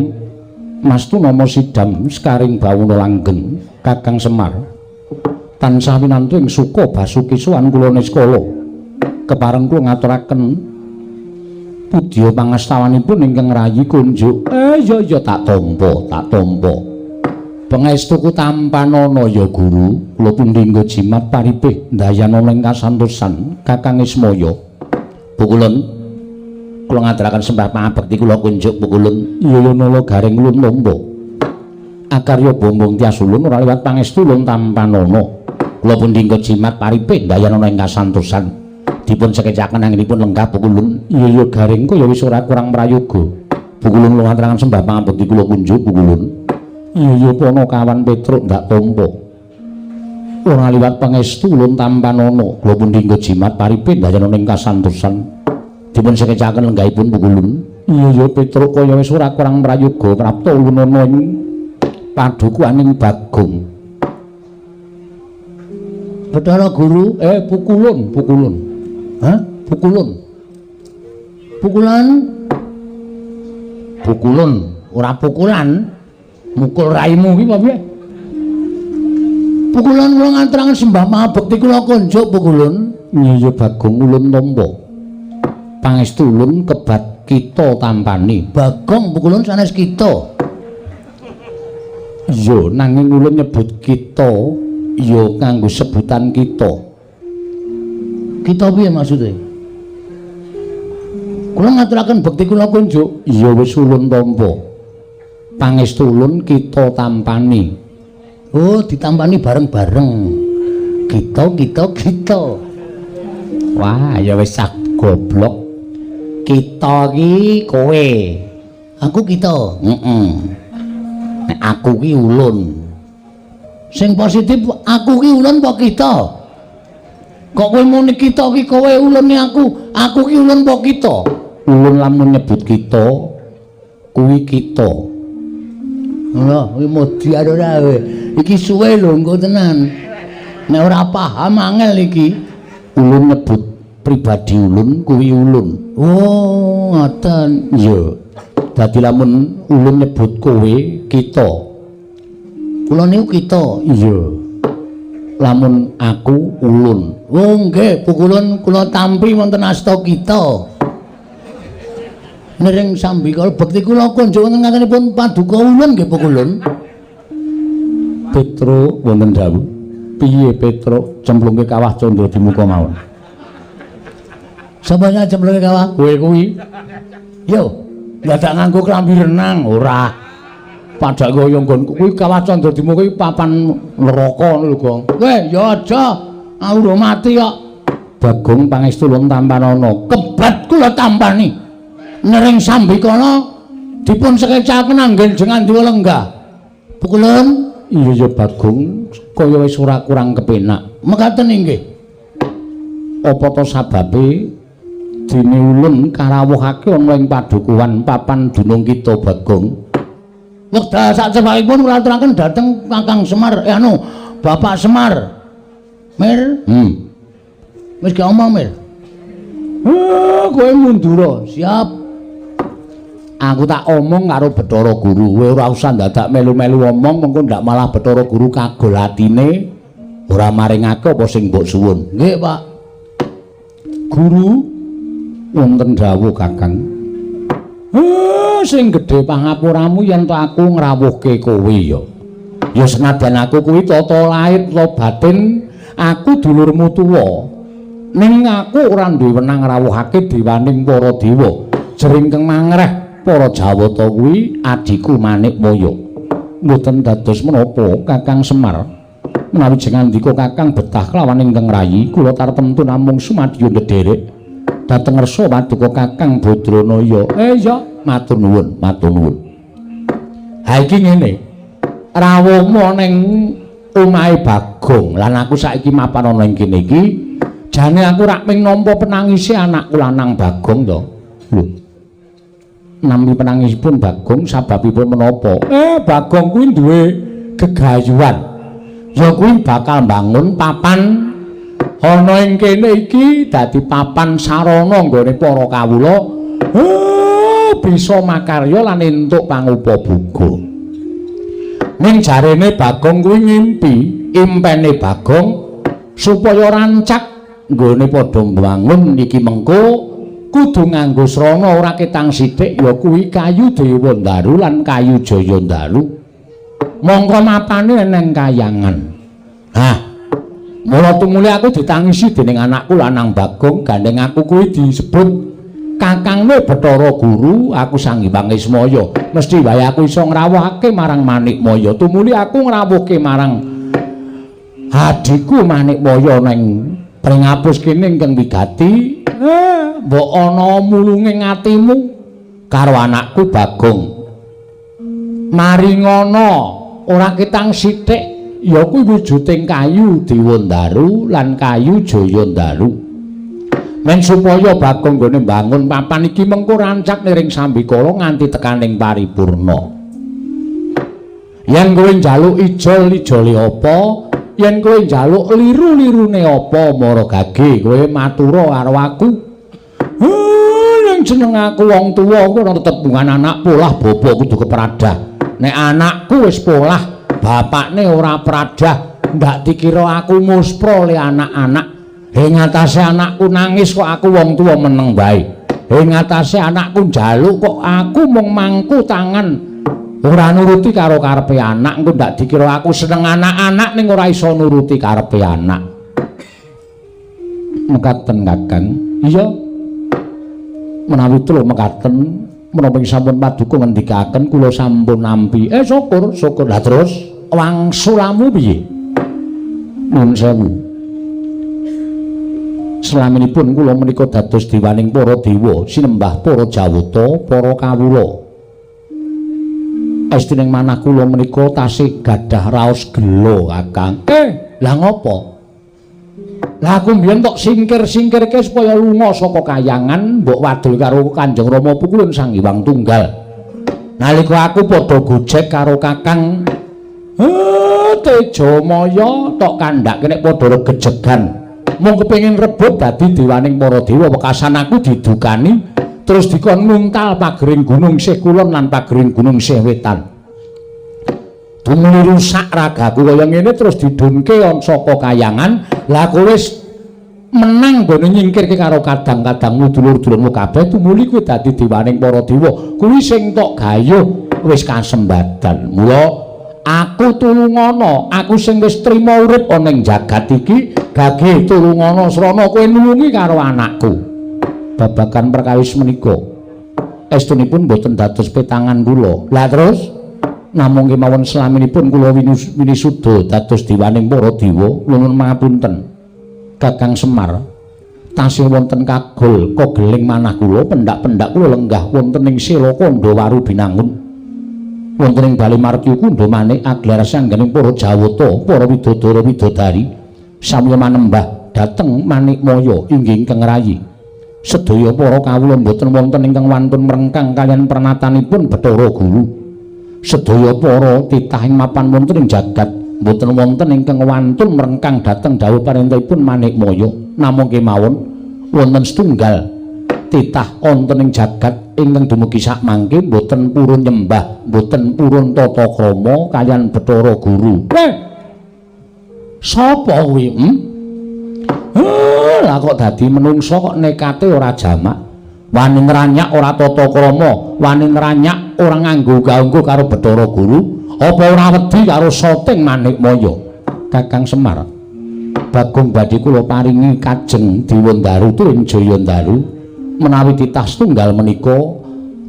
Mastu nama sidam sekaring bawana langgeng Kakang Semar. Tansah winantu ing suka basuki sowan kula niskala. Kepareng kula ngaturaken pudya pangastawanipun ingkang rayi kunjuk. Ya ya tak tampa, tak tampa. Pangestuku tampanana ya Guru, kula pundi nggo jimat paripih ndayanana ing kasantosan Kakang Ismaya. Pukulun kula ngaturaken sembah pangabekti kula kunjuk pukulun. Iya ya nala garing ulun tampa. Akarya bombong tias ulun ora liwat pangestu ulun tampanana. Kula pundi nggo jimat paripih ndayanana ing kasantosan. Dipun sekecaken anggenipun lenggah pukulun. Iya ya garing kaya wis ora kurang prayoga. Pukulun kula ngaturaken sembah pangabekti kula kunjuk pukulun. Iya ya Panakawan Petruk ndak tampa. Ora liwat pangestu ulun tampanana. Kula pundi nggo jimat paripih ndayanana ing kasantosan. Dipun sekecaken lenggahipun pukulun. Iya ya Petruk kaya wis ora kurang prayoga prapta ulunana ing padukuhaning Bagong. Bathara Guru, pukulun, pukulun. Hah? Pukulun. Pukulan? Pukulun, ora pukulan. Mukul raimu ki apa piye? Pukulun kula ngaturaken sembah pangabekti kula kunjuk pukulun. Iya ya Bagong ulun tampa. Pangestu ulun kebat kita tampani. Bagong pukulun sanes kita. Iya, nanging ulun nyebut kita ya nganggo sebutan kita. Kita piye maksude? Kula ngaturaken bekti kula kunjuk. Iya wis ulun tampa. Pangestu ulun kita tampani. Oh, ditampani bareng-bareng. Kita kita kita. Wah, ya wis sak goblok. Kita ki kowe. Aku kita. Heeh. Nek aku ki ulun. Sing positif aku ki ulun apa kita? Kok kowe muni kita ki kowe ulune aku, aku ki ulun apa kita? Ulun lamun nyebut kita kuwi kita. Lha, kuwi modiar ora kowe. Iki suwe lho engko tenan. Nek ora paham angel iki. Ulun nyebut pribadi ulun kuwi ulun. Oh, ngoten. Iya. Dadi lamun ulun nyebut kowe kita. Kula niku kita. Iya. Lamun aku ulun. Oh nggih, pukulun kula tampi wonten asta kita. Nering sambikala bekti kula kunjuk wonten ngatenipun paduka ulun nggih pukulun. Petruk wonten dawuh. Piye Petruk cemplungke kawah candra di muka mawon. Sapa sing cemplungke kawah? Kowe kuwi. Yo, dadak nganggo klambi renang ora. Padha kaya nggonku kuwi kawah candra di muka kuwi papan neraka ngono lho, Gong. Kowe ya aja, aku ora mati kok. Bagong pangestu ulun tampanana. Kebat kula tampani. Nering sambikala dipun sekecaken anggen jengan dewa lenggah. Pukulun. Iya ya Bagong, kaya wis ora kurang kepenak. Mekaten inggih. Apa to sababe dene ulun karawuhake ana ing padukuhan papan dunung kita Bagong? Wekdal sacepakipun kula aturaken dhateng Kakang Semar, Bapak Semar. Mir. Wis gak omong, Mir. Kowe mundura. Siap. Aku tak omong karo Bathara Guru. Kowe ora usah dadak melu-melu omong, mengko ndak malah Bathara Guru kagol atine ora maringake apa sing mbok suwun. Nggih, Pak. Guru wonten dawuh Kakang. Sing gedhe pangapuramu yen to aku ngrawuhke kowe ya. Ya senadyan aku kuwi tata lahir tata batin, aku dulurmu tuwa. Ning aku ora duwe wenang ngrawuhake dewaning para dewa. Jering kang mangreh Para Jawata kuwi adhiku Manikmaya. Mboten dados menapa Kakang Semar. Menawi jengandika Kakang betah kelawan ingkang rayi, kula tartemtu namung sumadyo ndederek dhateng ngersa paduka Kakang Badranaya. Iya, matur nuwun, matur nuwun. Ha iki ngene. Rawuhmu ning omahe Bagong lan aku saiki mapan ana ing kene iki, jane aku rak ping nampa penangise anakku lanang Bagong to. Lho. Nampi penangisipun Bagong sababipun menapa? Bagong kuwi duwe gegayuhan. Ya kuwi bakal mbangun papan ana ing kene iki dadi papan sarana nggone para kawula bisa makarya lan entuk pangupa-buga. Ning jarene Bagong kuwi ngimpi, impene Bagong supaya rancak nggone padha mbangun iki mengko kudu nganggo srana ora ketang sithik ya kuwi kayu Dewa Ndaru lan kayu Jaya Ndaru. Mongko mapane neng kayangan. Hah. Mula tumuli aku ditangisi dening anakku lanang Bagong, gandeng aku kuwi disebut kakangne Bathara Guru, aku Sang Hyang Ismaya. Mesti wae aku iso ngrawuhake marang Manikmaya. Tumuli aku ngrawuhke marang adhiku Manikmaya neng pringapus kene ingkang wigati. Mbok ana mulunge atimu karo anakku Bagong. Maringana ora ketang sithik ya kuwi wujuding kayu Dewa Ndaru lan kayu Jaya Ndaru. Men supaya Bagong nggone mbangun papan iki mengko rancak niring sambikala nganti tekaning paripurna. Yen kowe njaluk ijol-ijole apa, yen kowe njaluk liru-lirune apa, mara gage kowe matura karo aku. Yen jeneng aku wong tuwa kuwi ana tetepungan anak polah bapa kudu kepradah. Nek anakku wis polah, bapakne ora pradah, ndak dikira aku muspra le anak-anak. Ing atase anakku nangis kok aku wong tuwa meneng wae. Ing atase anakku njaluk kok aku mung mangku tangan ora nuruti karo karepe anak, engko ndak dikira aku seneng anak-anak ning ora iso nuruti karepe anak. Mekaten Kakang. Iya. Menawi telu mekaten menapa sampun paduka ngendikaken kula sampun nampi. Syukur, syukur. Lah terus wangsulamu piye? Nuwun sewu. Selaminipun kula menika dados dewaning para dewa, sinembah para jawata, para kawula. Estining manah kula menika tasih gadah raos gela, Kakang. Lah ngopo? Lah aku mbiyen tok singkir-singkirke supaya lunga saka kayangan, mbok wadul karo Kanjeng Rama Pukulun Sang Hyang Tunggal. Nalika aku padha gojek karo Kakang Tejamaya tok kandhake nek padha regejegan. Mung kepengin rebut dadi dewaning para dewa, wekasan aku didukani terus dikon nguntal pagering gunung sih kulon lan pagering gunung sih wetan. Tumuli rusak ragaku kaya ngene terus didunke saka kayangan. Lah aku wis menang nggone nyingkirke karo kadang-kadangmu dulur-dulurmu kabeh, tumuli kuwi dadi dewaning para dewa. Kuwi sing tok gayuh wis kasembadan. Mula aku tulungana, aku sing wis trima urip ana ing jagat iki, gage tulungana srana kowe nulungi karo anakku. Babagan perkawis menika estunipun boten dados petangan kula. Lah terus namung kemawon selaminipun kula winisuda dados dewaning para dewa, nuwun pangapunten Kakang Semar, tasih wonten kagol kogeling manah kula, pendak-pendak kula lenggah wonten ing Sela Kandha Waru Binangun, wonten ing Bale Martya Kundha Manik aglar sangganing para jawata, para widodara widodari sami manembah dhateng Manikmaya inggih ingkang rayi. Sedaya para kawula mboten wonten ingkang wantun mrengkang kaliyan pernatanipun Bathara Guru. Sedaya para titah ing mapan wonten ing jagat mboten wonten ingkang wantun mrengkang dhateng dawuh parentahipun Manikmaya. Namung kemawon wonten setunggal titah wonten ing jagat ingkang dumugi sakmangke mboten purun nyembah, mboten purun tata krama kaliyan Bathara Guru. Sapa kuwi? Lah kok dadi menungsa kok nekate ora jamak, wani ngranyak ora tata krama, wani ngranyak ora nganggo gaunggo karo Bathara Guru, apa ora wedi karo soting Manikmaya? Kakang Semar, Bagong badhe kula paringi kajeng Dewandaru tuwin Jayandaru menawi titah setunggal menika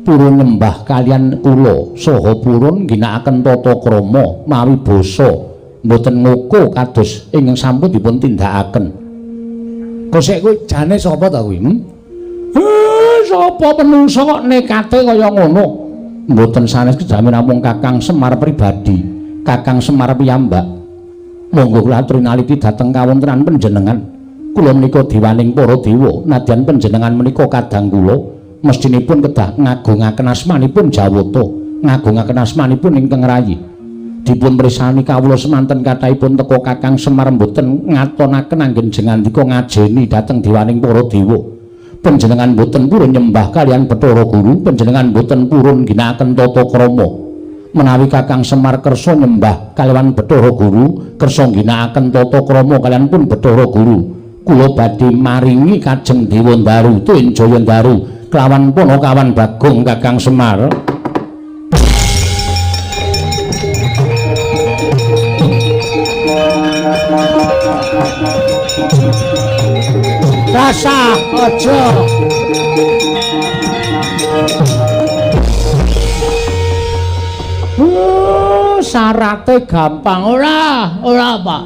purun nyembah kalian kula saha purun ngginakaken tata krama mawi basa mboten ngoko kados ingkang sampun dipun tindakaken. Kosek kuwi jane sapa ta kuwi? Sapa menungsa kok nekate kaya ngono? Mboten sanes kejamen namung Kakang Semar pribadi, Kakang Semar piyambak. Monggo kula aturi naliti dhateng kawontenan panjenengan. Kula menika dewaning para dewa, nadyan panjenengan menika kadang kula mestinipun kedah ngagungaken asmanipun Jawata, ngagungaken asmanipun ingkang rayi. Dipun pirsani kawula semanten kathahipun teka Kakang Semar mboten ngatonaken anggen jengandika ngajeni dhateng dewaning para dewa. Panjenengan mboten purun nyembah kalian Bathara Guru, panjenengan mboten purun ngginakaken tata krama. Menawi Kakang Semar kersa nyembah kalian Bathara Guru, kersa ngginakaken tata krama kalian pun Bathara Guru, kula badhe maringi kajeng Dewa Ndaru tuwin Jaya Ndaru kelawan Panakawan Bagong Kakang Semar. Rasah aja. Syarate gampang ora, ora Pak.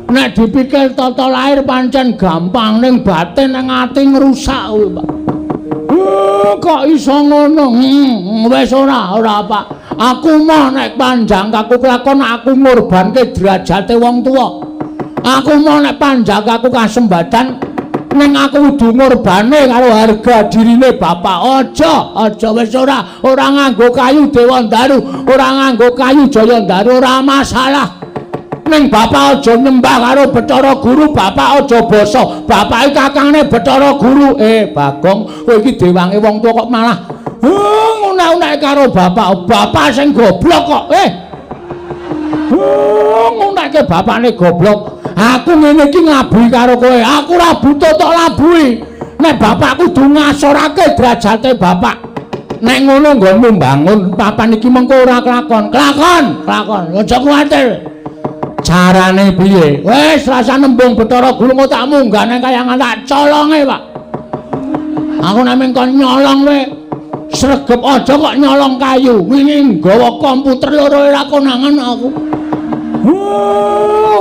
Nek dipikir tata lahir pancen gampang, ning batin nang ati ngrusak kuwi Pak. Kok iso ngono? Wis ora, ora Pak. Aku moh nek panjang kaku kelakon aku ngorbanke derajate wong tuwa. Aku moh nek panjang kaku kasembadan ning aku kudu ngorbane karo harga dirine bapak. Aja, aja wis ora, ora nganggo kayu Dewa Ndaru, ora nganggo kayu Jaya Ndaru, ora masalah. Ning bapak aja nyembah karo Bathara Guru, bapak aja basa. Bapak iki kakangne Bathara Guru. Bagong, kowe iki dewange wong tuwa kok malah ngunek-unek karo bapak. Bapak sing goblok kok. Ngunekke bapakne goblok. Aku ngene iki nglabuhi karo kowe. Aku ora butuh tok labuhi. Nek bapak kudu ngasorake derajate bapak. Nek ngono nggonmu mbangun papan iki mengko ora kelakon. Kelakon, kelakon. Aja kuwatir. Carane piye? Wis rasa nembung Bathara Guru tak munggah nang kayangan tak colonge, Pak. Aku nek mung kon nyolong wae. Sregep aja kok nyolong kayu. Wingi nggawa komputer loro ora konangan aku.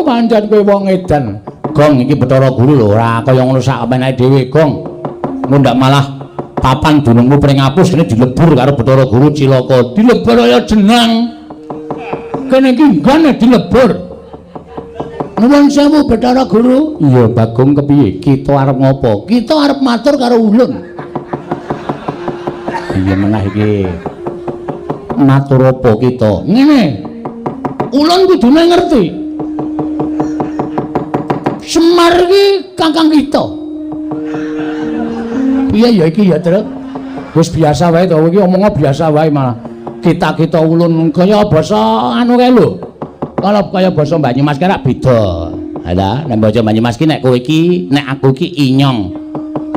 Pancen kowe wong edan. Gong iki Bathara Guru lho ora kaya ngono sak menake dhewe, Gong. Ngundak malah papan dunungmu pring apus kene dilebur karo Bathara Guru cilaka. Dilebur kaya jenang. Kene iki nggone dilebur. Nuwun sewu Bathara Guru. Iya, Bagong kepiye? Kita arep ngopo? Kita arep matur karo ulun. Iya meneh iki. Matur apa kita? Ngene. Ulun kudune ngerti. Semar iki kakang kita. Piye ya iki ya, Truk? Wis biasa wae to, iki omongnya biasa wae malah. Kita-kita ulun kaya basa anu kae lho. Kalau kaya basa Banyumas ki rak beda. Ha ta, nek basa Banyumas ki nek kowe iki, nek aku iki inyong.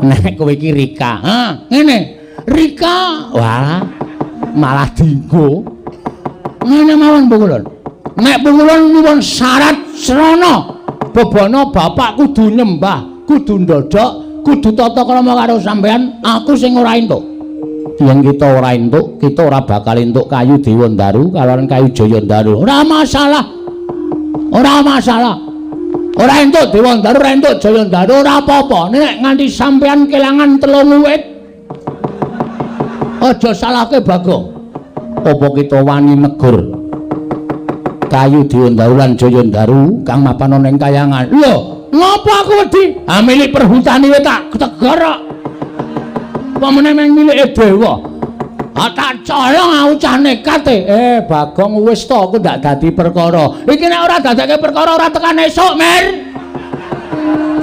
Nek kowe iki Rika. Ha, ngene. Rika, wah, malah dinggo. Ngene mawon pungulun. Nek pungulun nyuwun syarat srana bebana bapak kudu nyembah, kudu ndodhok, kudu tata krama karo sampean, aku sing ora entuk. Yen kita ora entuk, kita ora bakal entuk kayu Dewa Ndaru kalawan kayu Jaya Ndaru. Ora masalah. Ora masalah. Ora entuk Dewa Ndaru, ora entuk Jaya Ndaru, ora apa-apa. Nek nganti sampean kelangan 3 wit, aja salahke Bagong. Apa kita wani negur kayu Dewa Ndaru lan Jaya Ndaru kang mapan ana ing kayangan? Lho, ngopo aku wedi? Ha milik perhutani wae tak tegur kok. Apa meneh meng milike dewa? Ha tak colong aku cah nekat e. Bagong wis to aku ndak dadi perkara. Iki nek ora dadekke perkara ora tekan esuk, Mir.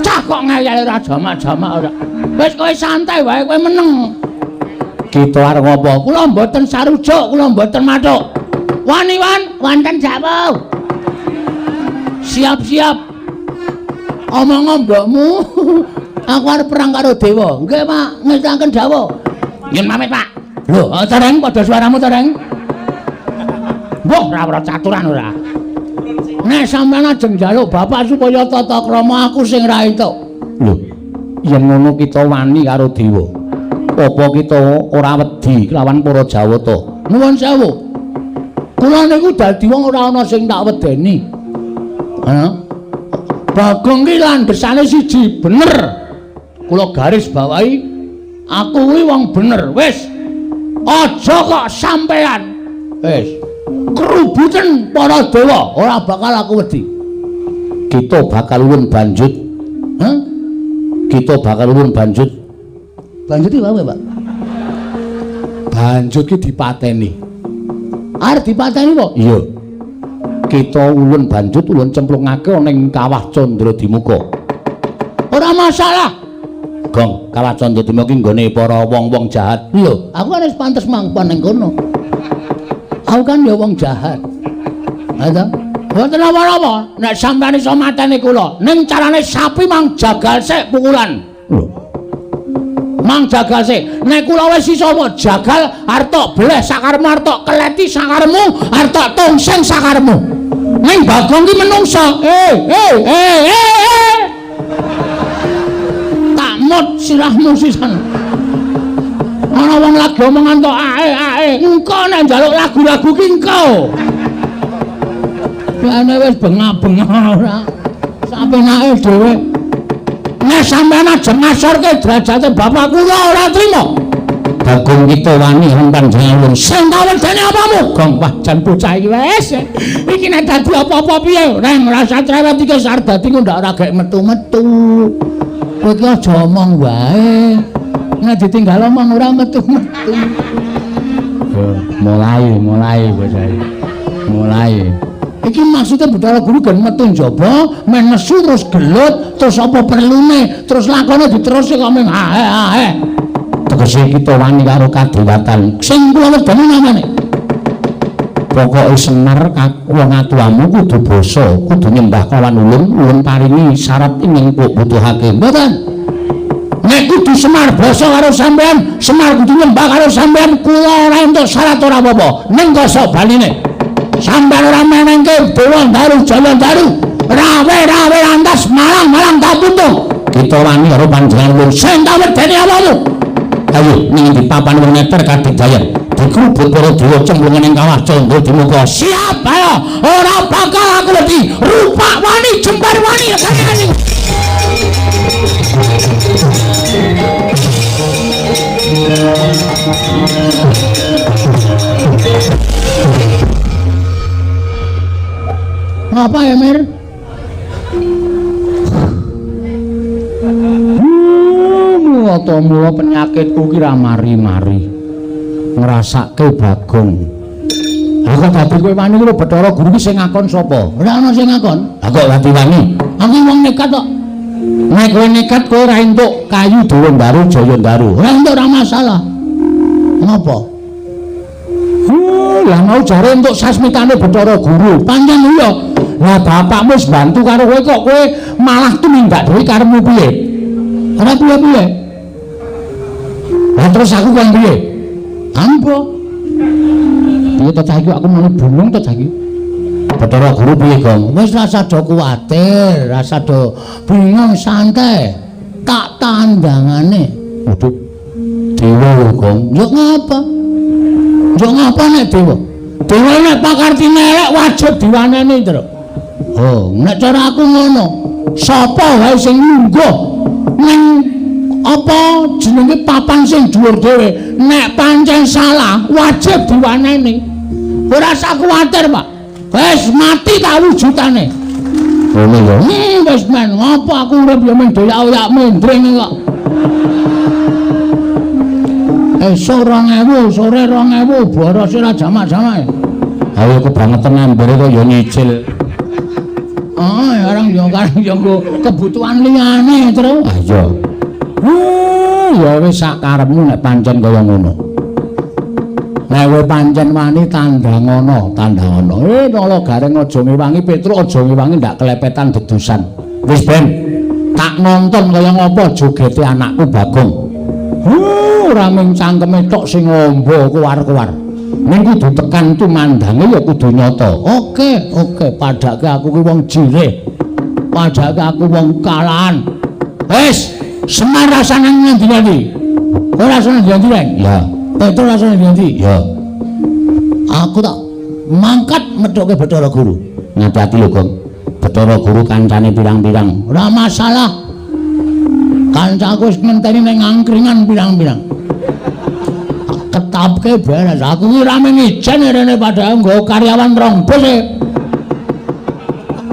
Cah kok ngeyel ora jamak-jamak ora. Wis kowe santai wae, kowe meneng. Kita arep ngopo? Kula mboten sarujuk, kula mboten mathuk. Wani wan, wonten jawab. Siap-siap. Omong mbokmu. Aku arep perang karo dewa. Nggih, Pak, ngestanken dawuh. Yen pamit, Pak. Lho, tereng padha suaramu tereng. Mbah, ora ora caturan ora. Nek sampeyan ajeng njaluk bapak supaya tata krama aku sing ra entuk. Lho, yen ngono kita wani karo dewa. Apa kita ora wedi kelawan para Jawata? Nuwun sewu. Kula niku dadi wong ora ana sing tak wedeni. Hah? Bagong ki landhesane siji, bener. Kula garis bawahi, aku kuwi wong bener. Wis. Aja kok sampean. Wis. Kerubuten para dewa, ora bakal aku wedi. Kita bakal ulun banjut. Hah? Kita bakal ulun banjut. Banjut iki apa, Pak? Banjut ki dipateni. Arep dipateni apa? Iya. Kita ulun banjut ulun cemplungake ana ing Kawah Candradimuka. Ora masalah. Gong, Kawah Candradimuka ki nggone para wong-wong jahat. Lho, aku kan wis pantes mangkon ning kono. Aku kan ya wong jahat. Ha ta? Mboten napa-napa, nek sampeyan iso mateni kula, ning carane sapi mang jagal sik pukulan. Lho. Mang jagal sik. Nek kula wis iso mok jagal arep tok bleh sakaremu, arep tok keleti sakaremu, arep tok tongseng sakaremu. Ning Bagong ki menungsa. Eh. Tak mut sirahmu sisan. Ana wong lagi omongan tok ae ae. Engko nek njaluk lagu-lagu ki engko. Lane wis bengak-bengok ora. Sapenake dhewe. Nek sampeyan aja ngasorke derajate bapak kula ora trima. Bagong kita wani lan panjenengan sing tak wedeni apamu? Gong wah jan bocah iki wis. Iki nek dadi apa-apa piye? Reng rasa cerewet iki wis arep dadi kok ndak ora gek metu-metu. Kowe iki aja omong wae. Nek ditinggal omong ora metu-metu. Mulai bocah iki. Mulai. Iki maksudnya Bathara Guru gen metu njaba, men nesu terus gelut, terus apa perlune, terus lakone diteruske kok mung ae ae. Tegese kita wani karo kadewatan. Sing kula wedeni namane. Pokoke Semar wong atuwamu kudu basa, kudu nyembah kawan ulun, ulun paringi syarat ingkang mbok butuhake. Mboten. Nek kudu Semar basa karo sampean, Semar kudu nyembah karo sampean, kula ora entuk syarat ora apa-apa. Ning kosok baline. Sampeyan ora menengke Dewa Daru Jaya Daru. Rawe-rawe lantas malang-malang tak puntung. Kita wani karo panjenengan ulun. Sing tak wedeni apamu? Ayo ning di papan wong neter kadigdayan. Dikrubut para dewa cemplungan ing Kawah Candradimuka. Siap ayo, ora bakal aku wedi. Rupak wani jembar wani lekane. Ngapa ya, Mir? Mula penyakitku ki ra mari-mari. Ngrasake Bagong. Lah kok dadi kowe wani lho Bathara Guru ki sing ngakon sapa? Ora ana sing ngakon. Lah kok dadi wani? Aku wong nekat kok. Nek kowe nekat kowe ora entuk kayu Dewa Ndaru Jaya Ndaru. Ora entuk ora masalah. Ngapa? Lah mau jare entuk sasmitane Bathara Guru. Pancen iya. Lah bapakmu wis bantu karo kowe kok kowe malah tumindak dhewe karepmu piye? Ora piye-piye. Lah terus aku kon piye? Ambo. Piye to cah iki aku muni bunung to cah iki? Bathara Guru piye, Gong? Wis rasa do kuwatir, rasa do bingung santai. Tak tandangane. Waduh. Dewa lho, Gong. Yo ngapa? Yo ngapa nek dewa? Dewa nek pakartine elek wajib diwaneni, Tru. Oh, nek cara aku ngono. Sapa wae sing lungguh ning apa jenenge papan sing dhuwur dhewe, nek pancen salah wajib diwaneni. Ora usah kuwatir, Pak. Wis mati ta wujudane. Ngono ya. Wis men, ngopo aku urip ya men doyak-oyak mendring kok. Esuk 2000, sore 2000, boros ora jamak-jamak. Ayo kebangetan ambere kok ya nyicil. Oh, orang yo karang yo nggo kebutuhan liyane, Tru. Ah iya. Ya wis sak karepmu nek pancen kaya ngono. Nek kowe pancen wani tandhangono, tandhangono. Nala Gareng aja ngewangi Petruk, aja ngewangi ndak kelepetan dedusan. Wis ben tak nonton kaya ngapa jogete anakku Bagong. Ora mung cangkeme tok sing ngombo kuwar-kuwar. Ning kudu tekan tumandange ya kudu nyata. Oke, oke, padake aku ki wong jirih. Padake aku wong kalahan. Wis, Semar rasane ngendi-endi. Ora rasane ndi Reng? Ya. Petro rasane ndi? Ya. Aku tak mangkat methuke Bathara Guru. Ngati-ati lho, Gong. Bathara Guru kancane pirang-pirang. Ora masalah. Kancaku wis ngenteni ning angkringan pirang-pirang. Ketapke beres. Aku ki rame ngijen rene padahal nggo karyawan rong bus e.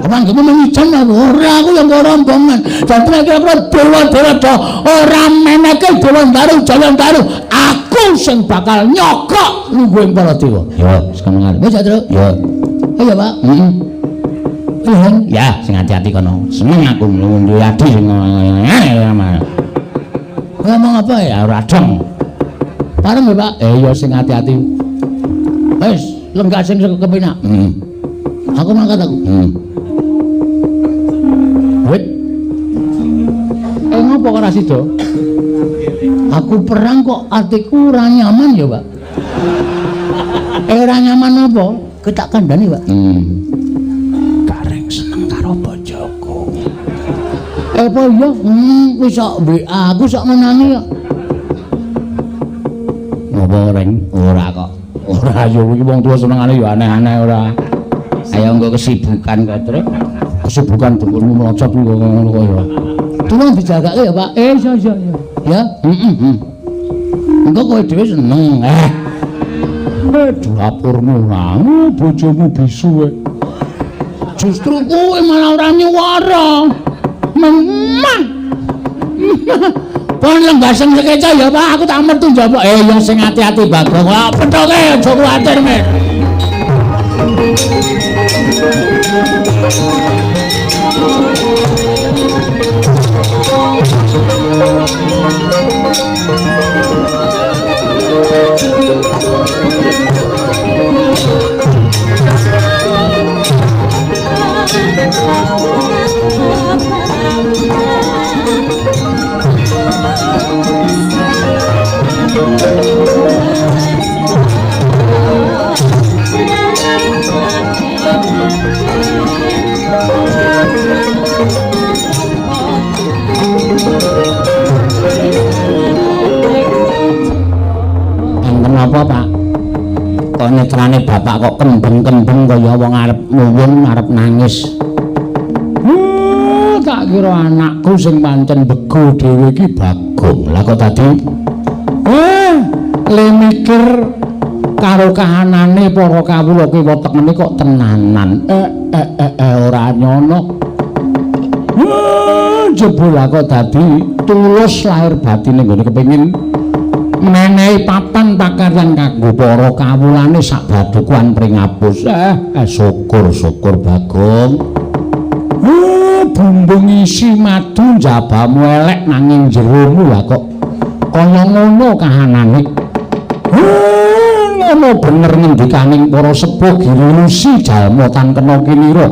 Ora nggo ngijen aku. Ora aku yang nggo rombongan. Dadi kira-kira dewa-dewa do ora meneke Dewa Ndaru Jaya Ndaru. Aku sing bakal nyokok lungguhing para dewa. Ya, wis kono. Wis, Truk. Ya. Iya, Pak. Heeh. Ya, sing ati-ati kono. Seneng aku duwe adi sing ngomong apa ya ora dong. Pareng lho, Pak. Ya sing ati-ati. Wis, lenggah sing kepenak. Heeh. Aku mangkat aku. Heeh. Wit. Ngopo kok ora sida? Aku perang kok atiku ora nyaman ya, Pak. Ora nyaman apa? Kowe tak kandhani, Pak. Gareng seneng karo bojoku. Apa iya? Wis sak WA aku sak menangi kok. Ngopo Reng? Ora kok. Ora yo iki wong tuwa senengane yo aneh-aneh ora. Ayo engko kesibukan kok, Truk. Kesibukan dengkulmu mlocot ngono kok ya. Tolong dijagake ya, Pak. Iya iya iya. Ya, heeh. Engko kowe dhewe seneng. Dapurmu ora, bojomu bisu. Justru kowe malah ora nyuwara. Memang. Pon lenggah sing sekeca ya, Pak. Aku tak metu njaba. Ya sing ati-ati Bagong. Lah pethoke aja kuwatir, Mit. Enten apa, Pak? Kok netrane bapak kok kembeng-kembeng kaya wong arep nuwun arep nangis. Tak kira anakku sing pancen bego dhewe iki Bagong. Lah kok dadi le mikir karo kahanane para kawula kiwa tengene kok tenanan. Ora nyono. Jebul kok dadi tulus lahir batine nggone kepengin menehi papan pakaryan kanggo para kawulane sak badukuan pringapus. Syukur-syukur Bagong. Bumbung isi madu njabamu elek nanging jeromu lah kok kaya ngono kahanane. Ngono bener ngendikaning para sepuh girilusi jalma tan kena kinira.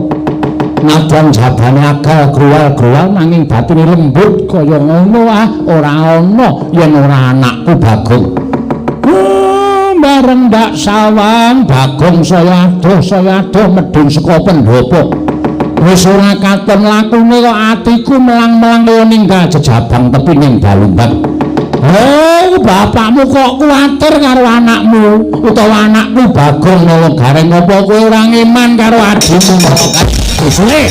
Nadyan jabane agal gruwal-gruwal nanging batine lembut kaya ngono ora ana yen ora anakku Bagong. Bareng ndak sawang Bagong saya adoh medhun saka pendopo. Wis ora katon lakune kok atiku melang-melang kaya ninggal jejabang tepi ning dalumbang. Bapakmu kok kuwatir karo anakmu utawa anakku Bagong nala Gareng apa kowe ora ngeman karo adimu? Usule.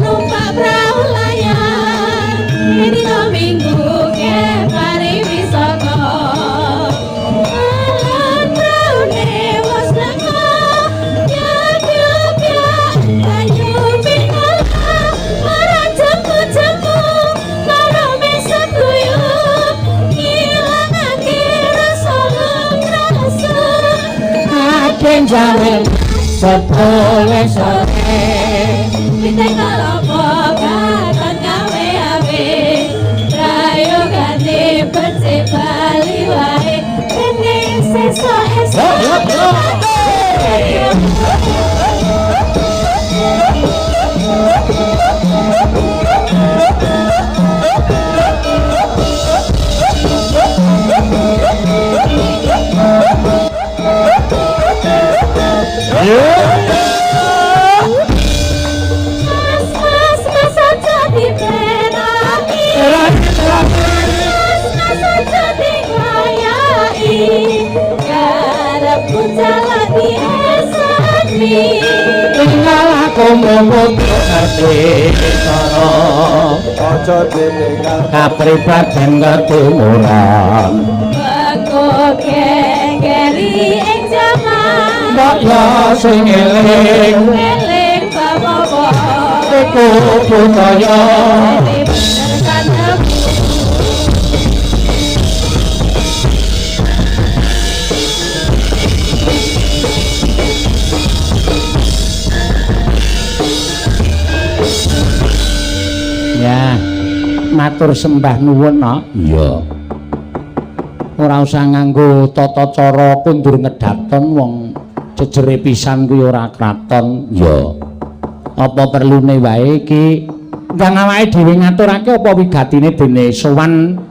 Numpak prau layar. jawil sepuluh sore piting kalopo katon gawe awe prayogane becik bali wae dene sesuk esuk. Mas, mas, mas aja dipenaki. Mas, mas aja digayai. Karepku jalan diesani. Tinggal aku mung ngerti cara aja ditinggal kapribaden ketimuran. Beko kengeri ing jaman. Mbok yo sing eling Eling bapak. Iku budaya. Dadi bener kanemu. Ya, matur sembah nuwun, Nok. Iya. Ora usah nganggo tata cara kundur ngedaton wong jejere pisan kuwi ora kraton. Iya. Apa perlune wae iki ndang awake dhewe ngaturake apa wigatine dene sowan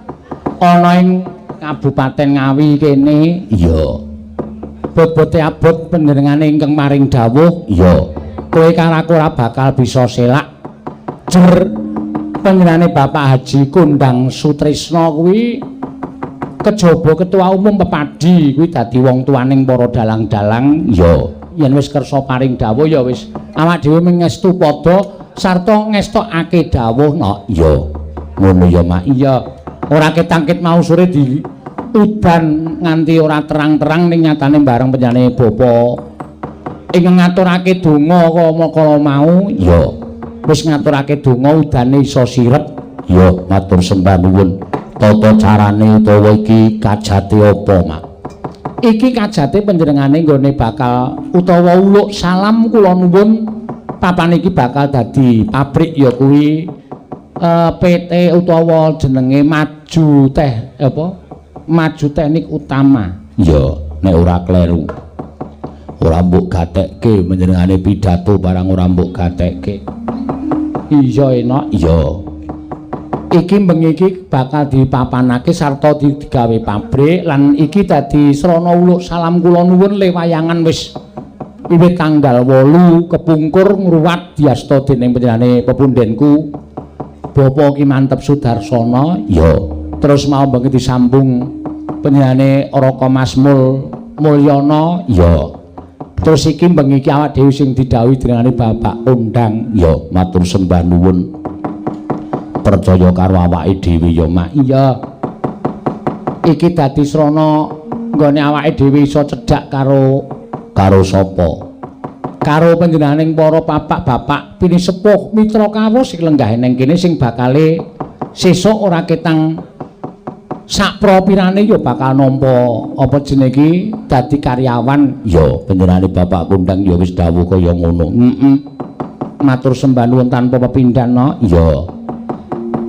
ana ing Kabupaten Ngawi kene. Iya. Bobote abot panjenengane ingkang maring dawuh. Iya. Kowe karo aku ora bakal bisa selak. Jer panjenengane Bapak Haji Kondang Sutrisno kuwi kejaba ketua umum Pepadi kuwi dadi wong tuaning para dalang-dalang. Iya. Yen wis kersa paring dawuh ya wis awak dhewe mengestu padha sarta ngestokake dawuh, Nok. Iya. Ngono ya, Mak. Iya. Ora ketangkit mau sore di udan nganti ora terang-terang ning nyatane bareng panjenengane bapa ing ngaturake donga kala mau. Iya. Wis ngaturake donga udane iso sirep. Iya, matur sembah nuwun. Tata carane utawa iki kajate apa, Mak? Iki kajate panjenengane nggone bakal utawa uluk salam kula nuwun papan iki bakal dadi pabrik ya kuwi PT utawa jenenge Maju Teh apa? Maju Teknik Utama. Iya, nek ora kleru. Ora mbok gatekke panjenengane pidato barang ora mbok gatekke. Iya, enak. Iya. Iki bengi iki bakal dipapanake sarta digawe pabrik lan iki dadi srana uluk salam kula nuwun le wayangan wis wiwit tanggal 8 kepungkur ngruwat diasta dening panjenengane pepundhenku Bapak Ki Manteb Sudarsono. Iya. Terus mau bengi disambung panjenengane Raka Mas Mulyono. Iya. Terus iki bengi iki awak dhewe sing didhawuhi jenengane Bapak Kondang. Iya, matur sembah nuwun. Percaya karo awake dhewe ya, Mak. Iya. Iki dadi srana nggone awake dhewe iso cedhak karo Karo sapa? Karo panjenenganing para bapak-bapak pinisepuh mitra kawruh sing lenggah neng kene sing bakale sesuk ora ketang sakpropirane ya bakal nampa apa jenenge iki dadi karyawan. Iya, panjenengane Bapak Kondang ya wis dawuh kaya ngono. Heeh. Matur sembah nuwun tanpa pepindhan, Nok. Iya.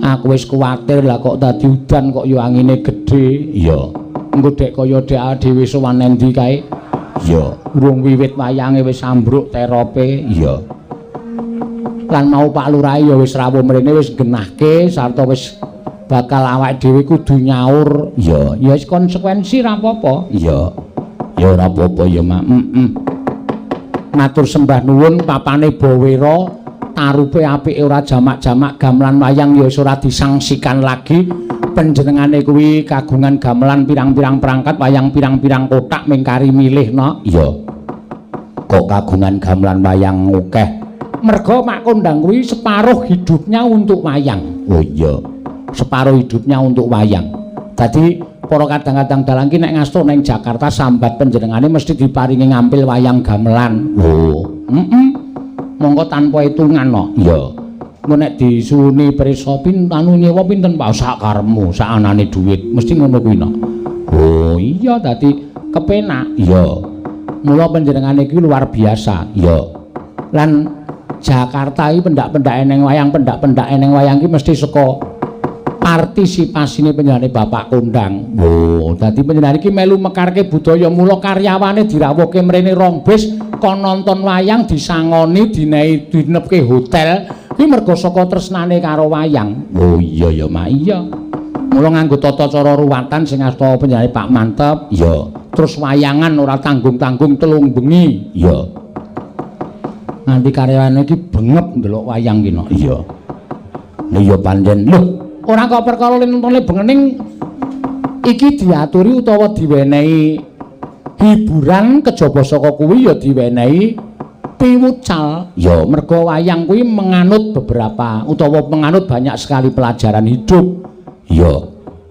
Aku wis kuwatir lah kok dadi udan kok ya angine gedhe. Iya. Engko dek kaya dek dhewe sowan endi kae. Iya. Urung wiwit wayange wis ambruk terope. Iya. Lan mau Pak Lurah ya wis rawuh mrene wis genahke sarta wis bakal awake dhewe kudu nyaur. Iya. Ya wis konsekuensi ra apa-apa. Iya. Ya ora apa-apa ya, Mak. Heeh. Matur sembah nuwun papane Bawera tarupe apike ora jamak-jamak gamelan wayang ya wis ora disangsikan lagi. Panjenengane kuwi kagungan gamelan pirang-pirang perangkat wayang pirang-pirang kotak mingkari milih, Nok. Iya. Kok kagungan gamelan wayang akeh? Merga Mak Kondang kuwi separuh hidupnya untuk wayang. Oh iya. Separuh hidupnya untuk wayang. Dadi para kadang-kadang dalang ki nek ngasto neng Jakarta sambat panjenengane mesti diparingi ngampil wayang gamelan. Oh. Heeh. Monggo tanpa hitungan, Nok. Iya. Engko nek disuwuni pirsa anu nyewa pinten Pak sak karepmu, sak anane dhuwit, mesti ngono kuwi, Nok. Oh iya dadi kepenak. Iya. Mula panjenengane iki luar biasa. Iya. Lan Jakarta iki pendak-pendake ning wayang, pendak-pendake ning wayang iki mesti saka partisipasine panjenengane Bapak Kondang. Oh, dadi panjenengane iki melu mekarke budaya, mula karyawane dirawuhke mrene rong bis kon nonton wayang, disangoni, dinehi, dinepke hotel. Kuwi mergo saka tresnane karo wayang. Oh iya ya, Mak. Iya. Mula nganggo tata cara ruwatan sing asta panjenengane Pak Mantep. Iya. Terus wayangan ora tanggung-tanggung 3 bengi. Iya. Nganti karyawane iki bengep ndelok wayang ki no. Iya. Lha iya pancen. Lho, ora kok perkara nontone bengening iki diaturi utawa diwenehi hiburan kejaba saka kuwi ya diwenehi piwucal. Ya mergo wayang kuwi menganut beberapa utawa menganut banyak sekali pelajaran hidup. Ya.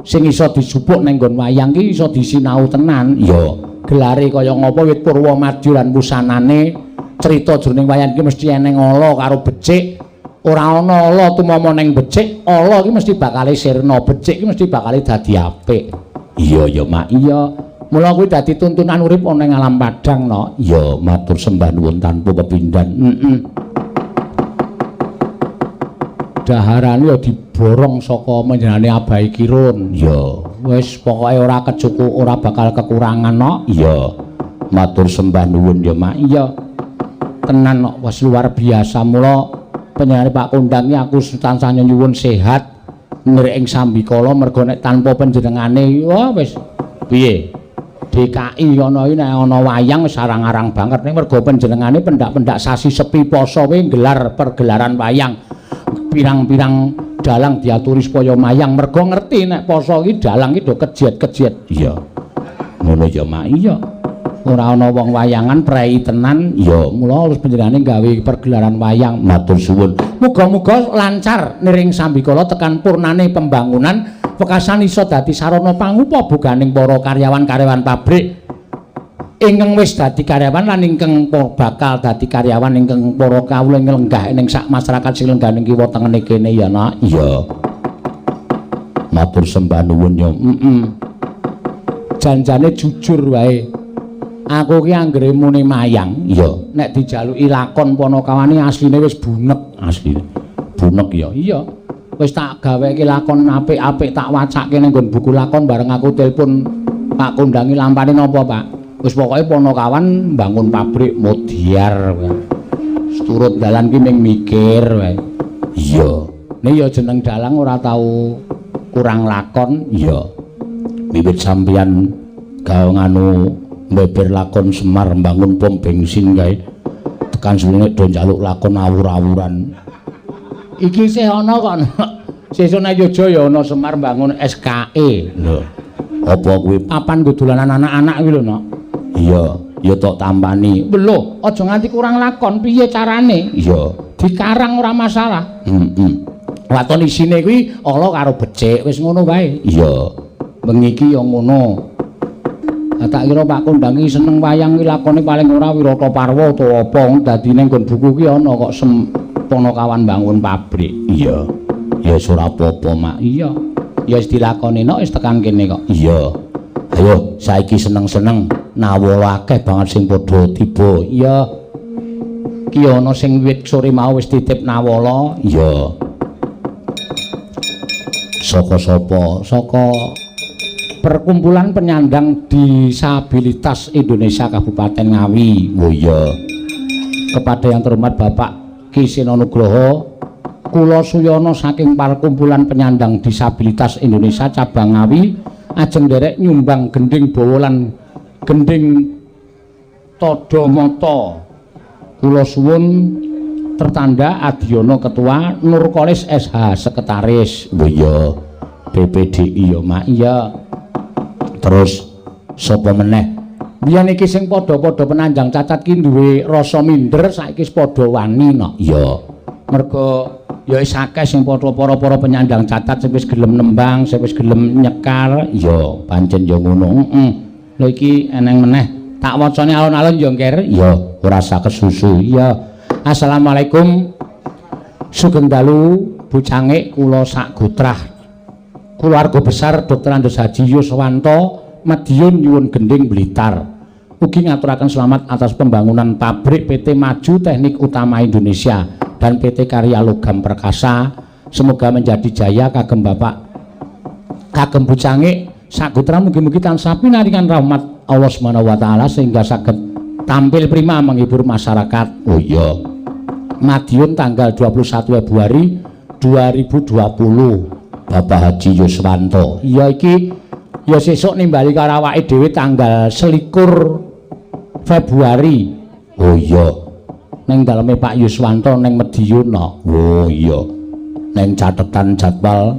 Sing iso dijupuk ning nggon wayang ki iso disinau tenan. Ya. Gelare kaya ngapa wit purwa madya lan wusanane crita jroning wayang ki mesti eneng ala karo becik. Ora ana ala tumama ning becik, ala ki mesti bakale sirna, becik ki mesti bakale dadi apik. Iya ya, Mak. Iya. Mula kuwi dadi tuntunan urip ana ing alam padhang no. Iya, matur sembah nuwun tanpa pepindhan. Heeh. Daharane ya diborong saka panjenengane Abai Kirun. Iya. Wis pokoke ora kecukup, ora bakal kekurangan no. Iya. Matur sembah nuwun ya, Mak. Iya. Tenan kok wis luar biasa. Mula panjenengane Pak Kondang iki aku tansah nyuwun sehat nirek ing sambikala, mergo nek tanpa panjenengane wah wis piye DKI ana iki nek ana wayang wis arang-arang banget. Ning mergo panjenengane pendak-pendak sasi sepi poso kuwi nggelar pergelaran wayang, pirang-pirang dalang diaturi supaya mayang, mergo ngerti nek poso iki dalang iki do kejet-kejet. Iya. Ngono ya, Mak. Iya. Ora ana wong wayangan prei tenan. Iya, mula terus panjenengane gawe pergelaran wayang. Matur suwun. Muga-muga lancar niring sambikala tekan purnane pembangunan wekasan iso dadi sarana pangupa boganing para karyawan-karyawan pabrik ingkang wis dadi karyawan lan ingkang bakal dadi karyawan, ingkang para kawula ing lenggah ning sak masyarakat sing lenggah ning kiwa tengene kene ya, Nak. Iya. Matur sembah nuwun ya. Heeh. Janjane jujur wae. Aku ki anggere muni mayang, iya, nek dijaluki lakon Panakawane asline wis bunek, asline. Bunek ya. Iya. Wis tak gaweke lakon apik-apik, tak wacake ning nggon buku lakon, bareng aku telepon Pak Kondangi lampane napa, Pak? Wis pokoke Panakawan mbangun pabrik modiar. Turut dalan ki ming mikir wae. Iya. Nek ya jeneng dalang ora tau kurang lakon, iya. Wiwit sampeyan gawe nganu mbeber lakon Semar mbangun pom bensin kae. Tekan suwene do njaluk lakon awur-awuran. Iki isih ana kok. Sesuk nek Yogya ya ana Semar mbangun SKE. Lho. Apa kuwi papan nggo dolanan anak-anak kuwi lho, Nok? Iya, ya tok tampani. Lho, aja nganti kurang lakon, piye carane? Iya, dikarang ora masalah. Heeh. Waton isine kuwi ala karo becik, wis ngono wae. Iya. Bengi iki ya ngono. Lah tak kira Pak Kondang iki seneng wayang iki lakone paling ora Wirata Parwa utawa apa, dadi ning nggon buku ki ana kok Panakawan bangun pabrik. Iya. Ya wis ora apa-apa, Mak. Iya. Ya wis dilakoni nok wis tekan kene kok. Iya. Ayo saiki seneng-seneng nawala akeh banget sing padha tiba. Iya. Ki ana sing wit sore mau wis titip nawala. Iya. Saka sapa? Saka Perkumpulan Penyandang Disabilitas Indonesia Kabupaten Ngawi. Oh iya. Kepada yang terhormat Bapak Ki Seno Nugroho, kula Suyono saking Perkumpulan Penyandang Disabilitas Indonesia Cabang Ngawi ajeng nderek nyumbang gending bawa lan gending tadha mata. Kula suwun tertanda Adiono Ketua, Nurkolis SH Sekretaris. Oh iya. BPDI ya, Mak. Iya. Terus sapa meneh? Biyen iki sing padha-padha penanjang cacat ki duwe rasa minder, saiki wis padha wani no. Iya. Mergo ya wis akeh sing padha para-para penyandang cacat sing wis gelem nembang, sing wis gelem nyekar. Iya, pancen ya ngono. Heeh. Lha iki eneng meneh. Tak wacane alun-alun ya, Ngger. Iya, ora usah kesusu. Iya. Assalamualaikum. Sugeng dalu Bu Cangik, kula sak gotrah. Keluarga besar Dr. Andes Haji Yuswanto Madiun nyuwun gending Blitar. Ugi ngaturaken selamat atas pembangunan pabrik PT Maju Teknik Utama Indonesia dan PT Karya Logam Perkasa. Semoga menjadi jaya kagem Bapak kagem Bucangik sagutra, mugi-mugi tansah pinaringan rahmat Allah Subhanahu wa taala sehingga saged tampil prima menghibur masyarakat. Oh iya. Madiun tanggal 21 Februari 2020. Bapak Haji Yuswanto. Iya iki ya sesuk nimbali karo awake dhewe tanggal 21 Februari. Oh iya. Ning daleme Pak Yuswanto ning Madiun no. Oh iya. Ning catetan jadwal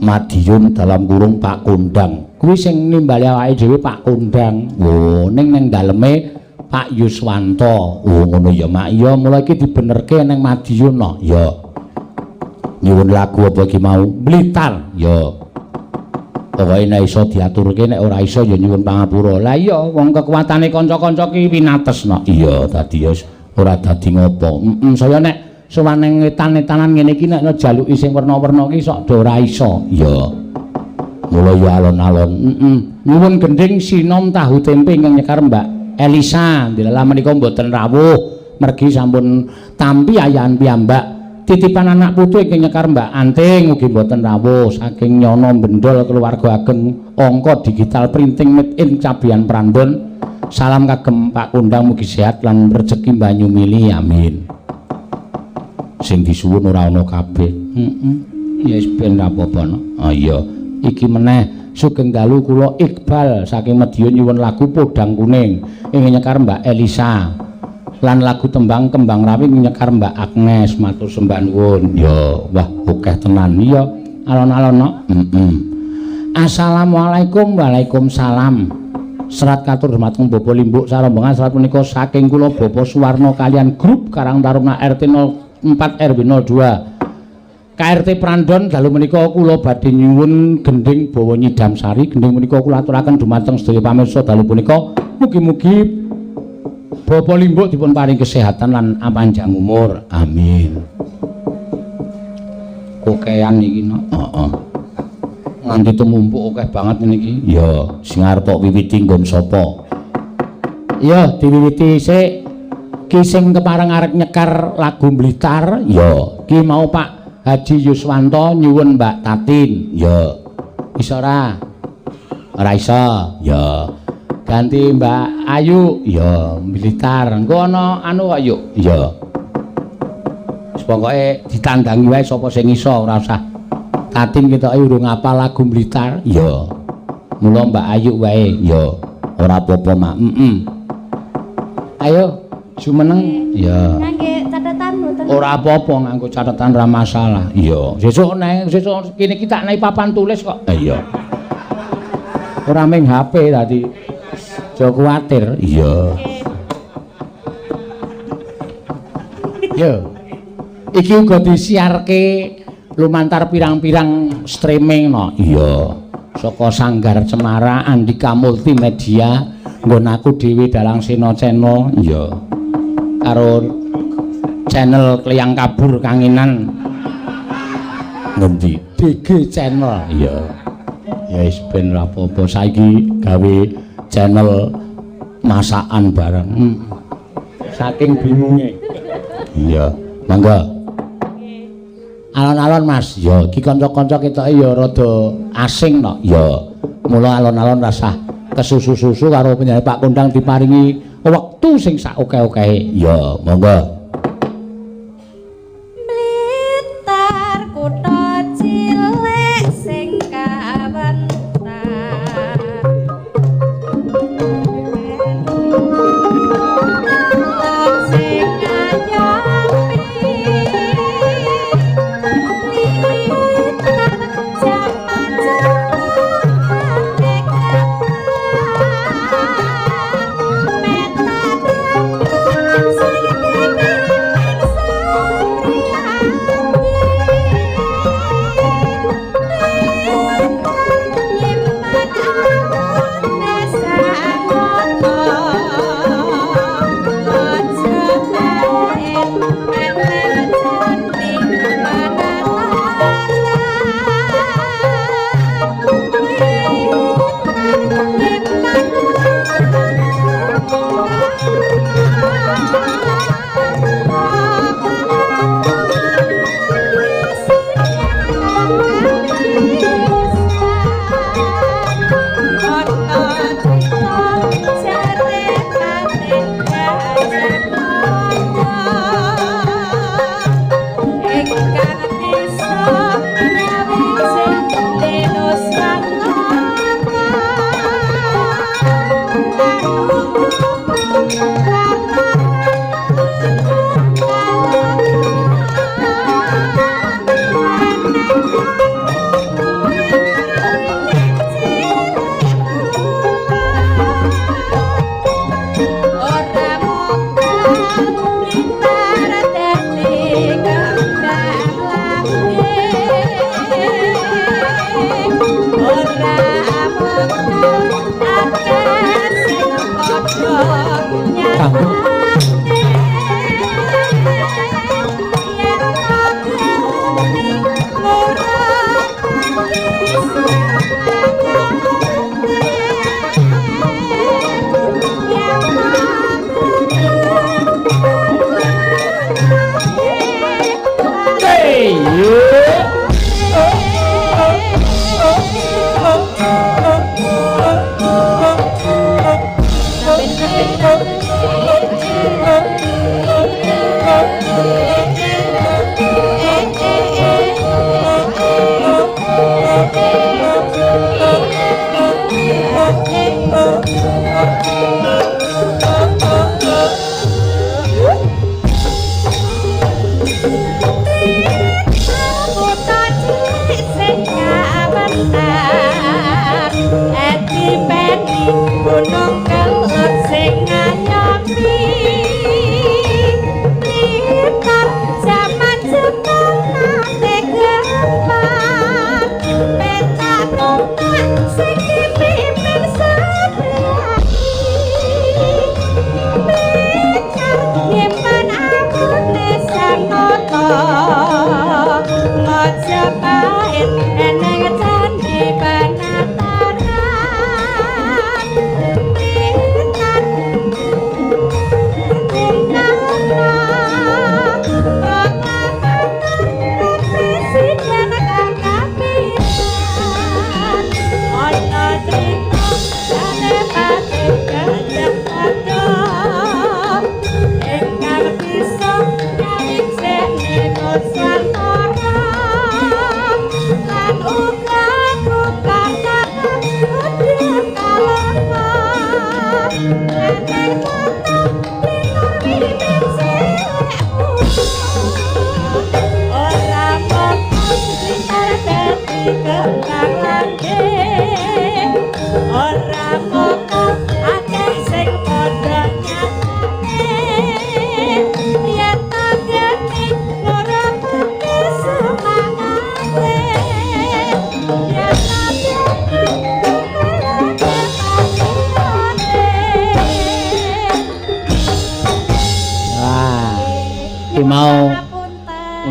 Madiun dalam kurung Pak Kondang. Kuwi sing nimbali awake dhewe Pak Kondang. Oh, ning daleme Pak Yuswanto. Oh ngono ya, Mak. Iya, mula iki dibenerke ning Madiun no. Ya. Nyuwun lagu apa iki mau? Blitar. Ya. Pokoke nek iso diaturke, nek ora iso ya nyuwun pangapura. Lah iya, wong kekuatane kanca-kanca ki winates no. Iya, dadi ya ora dadi ngopo. Heeh, saya nek sowan ning wetan-wetanan ngene iki nek njaluki sing werna-werna ki sok do ora iso. Iya. Mula ya alon-alon. Heeh. Nyuwun gendhing sinom tahu tempe ingkang nyekar Mbak Elisa. Ndilalah menika mboten rawuh, mergi sampun tampi ayahan piyambak. Titipan anak putu ingkang nyekar Mbak Anting ugi mboten rawuh saking Nyono Bendol keluarga ageng angka digital printing made in Cabean Prandon. Salam kagem Pak Kondang, mugi sehat lan rejeki banyu mili, amin. Sing disuwun ora ana kabeh. Heeh. Ya wis ben ra apa-apa no. Ah iya, iki meneh sugeng dalu kula Iqbal saking Madiun nyuwun lagu Podang Kuning ingkang nyekar Mbak Elisa. Lan lagu tembang Kembang Rawi nyekar Mbak Agnes, matur sembah nuwun. Ya, wah akeh tenan. Iya, alon-alon no. Heeh. Assalamualaikum. Waalaikumsalam. Serat katur dumateng Bapak Limbuk sarombongan. Serat punika saking kula Bapak Suwarno kalian grup Karang Taruna RT 04 RW 02 KRT Prandon. Dalu menika kula badhe nyuwun gendhing Bawa Nyidam Sari. Gendhing menika kula aturaken dumateng sedaya pamirsa dalu punika. Mugi-mugi Bapak Limbuk dipun paring kesehatan lan panjang umur. Amin. Kokean iki no. Heeh. Nganti tumumpuk akeh banget ngene iki. Ya, sing arep kok wiwiti nggon sapa? Ya, diwiwiti sik. Ki sing kepareng arep nyekar lagu Blitar. Ya, ki mau Pak Haji Yuswanto nyuwun Mbak Tatin. Ya. Iso ora? Ora iso. Ya. Ganti Mbak Ayu. Ya, Blitar. Engko ana anu kok yuk. Ya. Wis pokoke ditandangi wae sapa sing iso, ora usah. Tatin ketoke urung ngapal lagu Blitar. Ya. Mula Mbak Ayu wae. Ya. Ora apa-apa, Mak. Heeh. Ayo jumeneng. Ya. Ngangge catatan mboten? Ora apa-apa nganggo catatan ora masalah. Iya. Sesuk nang sesuk kene iki tak naik papan tulis kok. Iya. Ora mung HP tadi. Aja kuwatir. Iya. Yo. Iki uga disiarke lumantar pirang-pirang streaming no. Iya. Saka Sanggar Cemara Andika Multimedia nggon aku dhewe Dalang Sena Channel. Iya. Karo channel Kleyang Kabur Kanginan. Ngendi? DG Channel. Iya. Ya wis ben ora apa-apa saiki gawe channel masakan bareng. Saking bingunge. Iya, mangga. Alon-alon Mas. Ya, iki kanca-kanca ketoke ya rada asing no. Ya. Mula alon-alon rasah kesusu-susu karo penyanyi Pak Kondang diparingi wektu sing sak oke-okehe. Ya, monggo. Blitar kutha cilik sing kawentar. Sing ngayomi Blitar jaman jaman.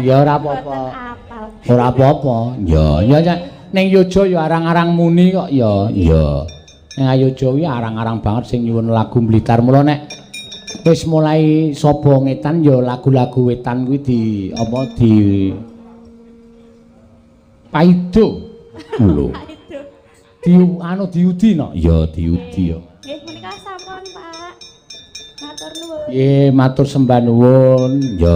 Ya ora apa-apa. Ora apa-apa. Ya, ya ning Yojo ya arang-arang muni kok ya. Ya. Ning Yojo kuwi arang-arang banget sing nyuwun lagu Blitar. Mula nek wis mulai saba ngetan ya lagu-lagu wetan kuwi di apa di paido. Lho. Di anu diudi no. Ya diudi ya. Nggih menika sampun, Pak. Matur nuwun. Nggih, matur sembah nuwun. Ya.